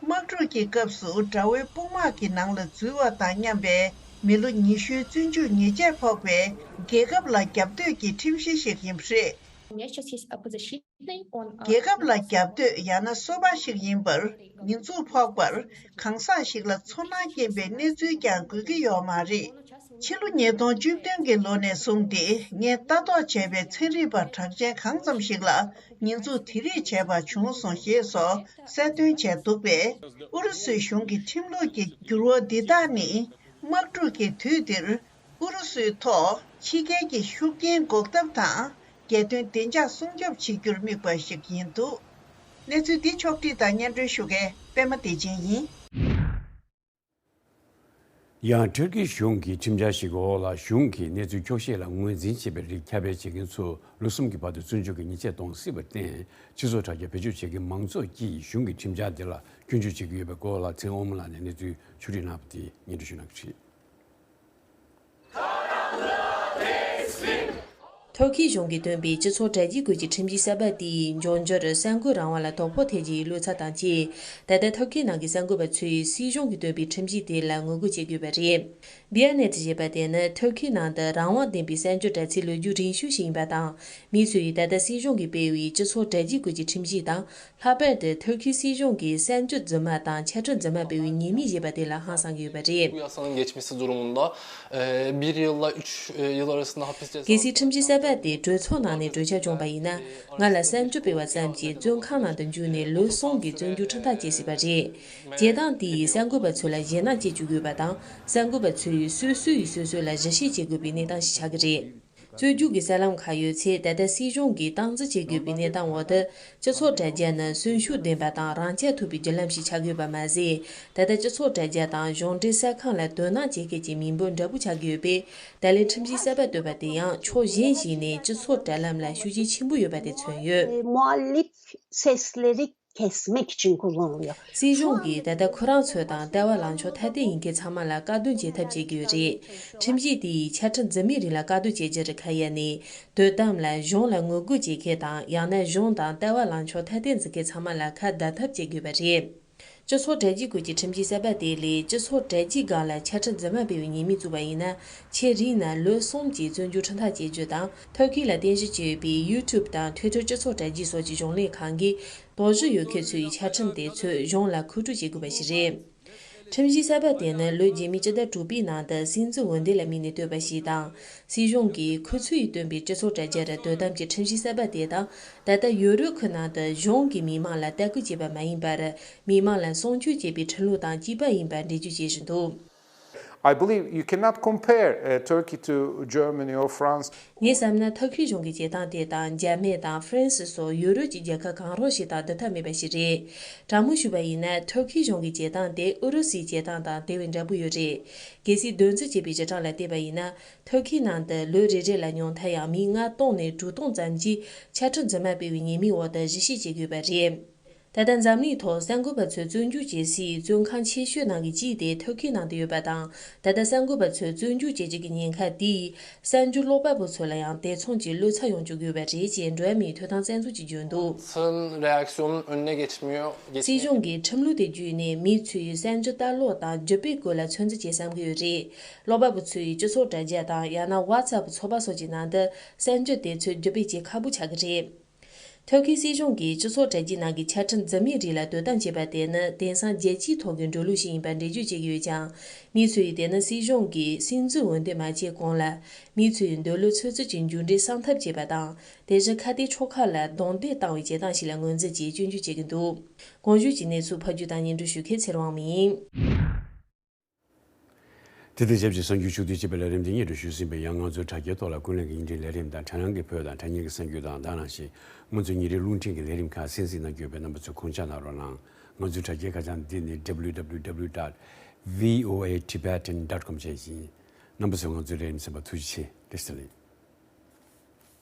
དམག་འཁྲུག་གི་སྐབས་སུ་དགྲ་བོའི་དཔུང་དམག་གི་ནང་ལ་འཛུལ་བ་དང་མཉམ་པའི་ མི་ལོ་ཉི་ཤུའི་བཙོན་འཇུག་ཉེས་ཆད་ཕོག་པའི་རྒྱལ་ཁབ་ལ་རྒྱབ་གཏོད་ཀྱི་ཁྲིམས་གཞི་ཞིག་ཡིན་པ་རེད། У меня сейчас есть оппозиционный, он, а, རྒྱལ་ཁབ་ལ་རྒྱབ་གཏོད་ཡང་ན་སོ་པ་ཞིག་ཡིན་པར་ཉེས་འཛུགས་ཕོག་པར་གང་ཟག་ཞིག་ལ་ཚོར་སྣང་སྐྱེན་པའི་གནས་ཚུལ་ཀྱང་དགོས་ཀྱི་ཡོད་མ་རེད། ཕྱི་ལོ་ཉིས་སྟོང་བཅུ་བདུན་གྱི་ལོ་ནས་བཟུང་སྟེ་ངས་ལྟ་རྟོག་བྱས་པའི་ཚན་རིག་པ་གྲགས་ཅན་གང་ཙམ་ཞིག་ལ་ཉེས་འཛུགས་དེ་རིགས་བྱས་པ་བྱུང་སོང་ཞེས་སོགས་གསལ་སྟོན་བྱས་འདུག་པས། ཨུ་རུ་སུའི་གཞུང་གི་ཁྲིམས་ལུགས་ཀྱི་འགྱུར་བ་འདི་དག་ནི། དམག་འཁྲུག་གི་དུས་འདིར་ཨུ་རུ་སུའི་ཐོག་ཕྱི་རྒྱལ་གྱི་ཤུགས་རྐྱེན་འགོག་ཐབས་དང་། རྒྱལ་དོན་བདེ་འཇགས་སྲུང་སྐྱོབ་བྱེད་རྒྱུར་དམིགས་པ་ཞིག་ཡིན་འདུག་གནས་ཚུལ་འདི་ཕྱོགས་བསྒྲིགས་དང་སྙན་སྒྲོན་ཞུ་མཁན་པད་མ་བདེ་ཆེན་ཡིན། ཡང་ཐུར་ཁེ་གཞུང་གི་ཁྲིམས་འཆར་ཞིག་གི་འོག་ལ་གཞུང་གིས་གནས་ཚུལ་འཁྱོག་བཤད་ལ་ངོས་འཛིན་བྱེད་པའི་རིགས་ཁྱབ་སྤེལ་བྱེད་མཁན་ཚོ་ལོ་གསུམ་གྱི་བར་དུ་བཙོན་འཇུག་གི་ཉེས་ཆད་གཏོང་སྲིད་པར་བརྟེན། སྤྱི་ཚོགས་དྲ་རྒྱ་བེད་སྤྱོད་བྱེད་མཁན་མང་ཚོགས་ཀྱིས་གཞུང་གི་ཁྲིམས་འཆར་འདི་ལ་སྐྱོན་བརྗོད་བྱེད་ཀྱི་ཡོད་པའི་སྐོར་ལ་ཚེ་དབང་མོ་ལགས་ནས་གནས་ཚུལ་ཕྱོགས་སྒྲིག་གནང་བ་དེ་སྙན་སྒྲོན་ཞུ་གནང་གི་རེད། ཐུར་ཁེ་གཞུང་གིས་བཏོན་པའི་སྤྱི་ཚོགས་དྲ་རྒྱའི་བཀོད་ཀྱི་ཁྲིམས་གཞི་གསར་པ་དེས་འབྱུང་འགྱུར་གསར་འགོད་རང་དབང་ལ་དོ་ཕོག་ཐེབས་ཀྱི་ཡོད་ལུགས་ཚོད་བལྟ་བྱས། ད་ལྟ་ཐུར་ཁེའི་ནང་གི་གསར་འགོད་པ་ཚོས་སྲིད་གཞུང་གིས་བཏོན་པའི་ཁྲིམས་གཞི་དེ་ལ་ངོ་རྒོལ་བྱེད་དགོས་པ་རེད། Diyanet ཞེས་པ་དེ་ནི་ཐུར་ཁེའི་ནང་དུ་རང་དབང་ལྡན་པའི་གསར་འགྱུར་དྲ་ཚིགས་ལོ་རྒྱུས་རིང་ཤོས་ཤིག་ཡིན་པ་དང་། མི་ཚོས་ད་ལྟ་སྲིད་གཞུང་གིས་སྤེལ་བའི་སྤྱི་ཚོགས་དྲ་རྒྱའི་བཀོད་ཀྱི་ཁྲིམས་གཞི་དང་། ལྷག་པར་དུ་ཐུར་ཁེའི་སྲིད་གཞུང་གིས་གསར་འགྱུར་རྫུན་མ་དང་འཆལ་ཁྲིད་རྫུན་མ་སྤེལ་བའི་ཉེས་མིང་ཞེས་པ་དེ་ལ་ཧང་སངས་ཀྱི་ཡོད་པ་རེད། Bu yasanın geçmesi durumunda, e, bir yılla üç, e, yıl arasında hapis cezası. གལ་སྲིད་ཁྲིམས་གཞི་གསར་པ་དེ་གྲོས་ཚོགས་ནང་ནས་གྲོས་འཆར་བྱུང་བ་ཡིན་ན། ང་ལ་གསར་འགྱུར་སྤེལ་བ་ཙམ་གྱིས་བཙོན་ཁང་ནང་དུ་འཇུག་ནས་ལོ་གསུམ་གྱི་བཙོན་འཇུག་ཁྲིམས་ཐག་བཅད་སྲིད་པ་རེད། བྱེད་སྟངས་དེ་ཡིས་གསར་འགོད་པ་ཚོ་ལ་ཞེད་སྣང་སྐྱེ་བཅུག་ཡོད་པ་དང་། གསར་འགོད་པ་ཚོས་སོ་སོ་ཡིས་སོ་སོ་ལ་གཞི་བྱེས་བྱེད་དགོས་པའི་གནས་སྟངས་ཤིག་ཆགས་ཀྱི་རེད། བཙོན་འཇུག་གི་གསར་ལམ་ཁག་ཡོད་ཚེ། ད་ལྟ་སྲིད་གཞུང་གིས་སྟངས་འཛིན་བྱེད་དགོས་པའི་གནས་སྟངས་འོག་ཏུ། སྤྱི་ཚོགས་དྲ་རྒྱ་ནི་གསོན་ཤུགས་ལྡན་པ་དང་རང་རྐྱ་ཐུབ་པའི་བརྒྱུད་ལམ་ཞིག་ཆགས་ཡོད་པ་མ་ཟད། ད་ལྟ་སྤྱི་ཚོགས་དྲ་རྒྱ་དང་གཞུང་འབྲེལ་གསར་ཁང་ལ་དོ་སྣང་བྱེད་མཁན་གྱི་མི་འབོར་འདྲ་པོ་ཆགས་ཀྱི་ཡོད་པས། ད་ལན་ཁྲིམས་གཞི་གསར་པ་བཏོད་པ་དེ་ཡང་ཕྱོགས་གཞན་ཞིག་ནས་སྤྱི་ཚོགས་དྲ་ལམ་ལ་ཤུགས་རྐྱེན་ཆེན་པོ་ཡོད་པ་དེ་མཚོན་ཡོད། Muhalif sesleri kesmek için kullanılıyor. སྲིད་གཞུང་གིས་ད་ལྟ་ཁོ་རང་ཚོ་དང་ལྟ་བ་ལངས་ཕྱོགས་ཐ་དད་ཡིན་མཁན་ཚང་མ་ལ་བཀག་སྡོམ་བྱེད་ཐབས་བྱེད་ཀྱི་ཡོད་རེད། ཁྲིམས་གཞི་དེ་ཡིས་འཆལ་ཁྲིད་འཛིན་མའི་རིགས་ལ་བཀག་སྡོམ་བྱེད་རྒྱུར་ཁ་གཡར་ནས། དོ་དམ་ལ་གཞུང་ལ་ངོ་རྒོལ་བྱེད་མཁན་དང་། ཡང་ན་གཞུང་དང་ལྟ་བ་ལངས་ཕྱོགས་ཐ་དད་འཛིན་མཁན་ཚང་མ་ལ་ཁ་བརྡ་ཐབས་བྱེད་དགོས་པ་རེད། སྤྱི་ཚོགས་དྲ་རྒྱའི་བཀོད་ཀྱི་ཁྲིམས་གཞི་གསར་པ་དེ་ལས་སྤྱི་ཚོགས་དྲ་རྒྱའི་སྒང་ལ་འཆལ་ཁྲིད་རྫུན་མ་སྤེལ་བའི་ཉེས་མིང་བཙུགས་པ་ཡིན་ན། ཆེས་རིང་ན་ལོ་གསུམ་གྱི་བཙོན་འཇུག་ཁྲིམས་ཐག་བཅད་རྒྱུ་དང་། ཐུར་ཁེ་ལ་རྟེན་གཞི་བྱས་ཡོད་པའི་ཡུ་ཊུབ་དང་ཊུ་ཝི་ཊར་སྤྱི་ཚོགས་དྲ་རྒྱའི་སོགས་ཀྱི་གཞུང་ལས་ཁང་གིས། དོགས་གཞི་ཡོད་མཁན་ཚོའི་འཆལ་ཁྲིམས་དེ་ཚོས་གཞུང་ལ་མཁོ་སྤྲོད་བྱེད་དགོས་པ་ཞིག་རེད། ཁྲིམས་གཞི་གསར་པ་དེ་ནི་ལོ་རྗེས་མའི་སྤྱི་ཟླ་དྲུག་པའི་ནང་དུ་སྲིད་འཛིན་འོས་འདེམས་ལ་དམིགས་ནས་བཏོད་པ་ཞིག་དང་། སྲིད་གཞུང་གིས་ཁོ་ཚོས་བཏོན་པའི་སྤྱི་ཚོགས་དྲ་རྒྱར་དོ་དམ་གྱི་ཁྲིམས་གཞི་གསར་པ་དེ་དང་། ད་ལྟ་ཡུ་རོབ་ཁུལ་ནང་དུ་གཞུང་གིས་མི་མང་ལ་ལྟ་སྐུལ་བྱེད་པ་མ་ཡིན་པར། མི་མང་ལ་སྲུང་སྐྱོབ་བྱེད་པའི་ཁྲིམས་ལུགས་དང་གཅིག་པ་ཡིན་པར་འགྲེལ་བརྗོད་བྱེད་བཞིན་འདུག I believe you cannot compare, uh, Turkey to Germany or France. ངས་བསམ་ན་ཐུར་ཁེའི་གཞུང་གི་བྱེད་སྟངས་དེ་དང་འཇར་མན་དང་ཧྥ་རན་སི་སོགས་ཡུ་རོབ་ཀྱི་རྒྱལ་ཁབ་གང་རུང་ཞིག་དང་བསྡུར་ཐབས་མེད་པ་ཞིག་རེད། དྲང་མོ་ཞུས་པ་ཡིན་ན། ཐུར་ཁེའི་གཞུང་གི་བྱེད་སྟངས་དེ་ཨུ་རུ་སུའི་བྱེད་སྟངས་དང་དེ་བས་འདྲ་པོ་ཡོད་རེད། གལ་སྲིད་འདོན་རྩིས་བྱས་པའི་སྤྱི་གྲངས་ལ་བལྟས་པ་ཡིན་ན། ཐུར་ཁེའི་ནང་དུ་ལོ་རེ་རེ་ལ་ཉུང་མཐའ་ཡང་མི་ལྔ་སྟོང་ནས་དྲུག་སྟོང་ཙམ་གྱིས་འཆལ་ཁྲིམས་རྫུན་མ་སྤེལ་བའི་ཉེས་མིང་འོག་ཏུ་གཞི་བྱེས་བྱེད་དགོས་པ་རེད། ད་ལྟ་འཛམ་གླིང་ཐོག་གསར་འགོད་པ་ཚོས་བཙོན་འཇུག་བྱེད་སའི་བཙོན་ཁང་ཆེ་ཤོས་ནང་གི་གཅིག་དེ་ཐུར་ཁེའི་ནང་དུ་ཡོད་པ་དང་། ད་ལྟ་གསར་འགོད་པ་ཚོས་བཙོན་འཇུག་བྱེད་རྒྱུ་གི་ཉེན་ཁ་དེས་གསར་འགྱུར་ཀློག་པ་པོ་ཚོ་ལ་ཡང་དེ་མཚུངས་ཀྱི་བློ་འཚབ་ཡོང་བཅུག་ཡོད་པ་རེད་ཅེས་འགྲོ་བ་མིའི་ཐོབ་ཐང་བཙན་འཛུལ་གྱིས་བརྗོད་འདུག Sırın reaksiyonun önüne geçmiyor. སྲིད་གཞུང་གིས་ཁྲིམས་ལུགས་དེ་བརྒྱུད་ནས་མི་ཚོས་གསར་འགྱུར་ལྟ་ཀློག་དང་བརྒྱུད་སྤེལ་སྐོར་ལ་ཚོད་འཛིན་བྱེད་བསམ་གྱི་ཡོད་རེད། ཀློག་པ་པོ་ཚོས་སྤྱི་ཚོགས་དྲ་རྒྱ་དང་ཡང་ན་ཝ་ཚབ་ཚོགས་པ་སོགས་ཀྱི་ནང་དུ་གསར་འགྱུར་དེ་ཚོ་བརྒྱུད་སྤེལ་བྱེད་ཁག་པོ་ཆགས་ཀྱི་རེད། ཐུར་ཁེའི་སྲིད་གཞུང་གིས་སྤྱི་ཚོགས་དྲ་རྒྱའི་ནང་གི་འཆལ་ཁྲིམས་འཛིན་མའི་རིགས་ལ་དོ་དམ་བྱེད་པ་དེ་ནི་དེང་སང་རྒྱལ་སྤྱིའི་ཐོག་གི་འགྲོ་ལུགས་ཤིག་ཡིན་པར་འགྲེལ་བརྗོད་བྱེད་ཀྱི་ཡོད་ཀྱང་། མི་ཚོས་དེ་ནི་སྲིད་གཞུང་གིས་སྲིད་འཛིན་འོས་འདེམས་མ་བྱས་གོང་ལ། མི་ཚོའི་འདོད་བློ་ཚོད་རྩིས་ཀྱི་མཇུག་འབྲས་སྲུང་ཐབས་བྱེད་པ་དང་། དེ་བཞིན་ཁ་གཏད་ཕྱོགས་ཁག་ལ་རྡུང་རྡེག་བཏང་བའི་བྱེད་སྟངས་ཤིག་ལ་ངོས་འཛིན་གྱིས་སྐྱོན་བརྗོད་བྱེད་ཀྱི་འདུག་གོང་ཞུས་ཀྱི་གནས་ཚུལ་ཕབ་སྒྱུར་དང་སྙན་སྒྲོན་ཞུ་མཁན་ཚེ་རིང་དབང་མོ་ཡིན། དེ་དང་ཆབས་ཅིག་གསར་འགྱུར་ཕྱོགས་བསྡུས་ཅེས་པའི་ལས་རིམ་འདི་སྙན་སྒྲོན་ཞུས་ཟིན་པའི་ཡང་ང་ཚོའི་དྲ་རྒྱའི་ཐོག་ལ་ཀུན་གླེང་གི་བརྙན་འཕྲིན་ལས་རིམ་དང་དྲ་སྙིང་གི་གསར་འགྱུར་དང་དྲ་བརྙན་གྱི་གསར་འགྱུར་དང་དེ་ནང་བཞིན་ང་ཚོའི་ཉིན་རེའི་རླུང་འཕྲིན་གྱི་ལས་རིམ་ཁག་གསན་གཟིགས་གནང་རྒྱུ་ཡོད་པས་རྣམ་པ་ཚོས་དགོངས་འཇགས་གནང་རོགས་གནང་། ང་ཚོའི་དྲ་རྒྱའི་ཁ་བྱང་འདི་ནི་W W W dot V O A Tibetan dot com བཅས་ཡིན། རྣམ་པ་ཚོས་ང་ཚོའི་ལས་རིམ་གསན་པར་ཐུགས་རྗེ་ཆེ། བཀྲ་ཤིས་བདེ་ལེགས།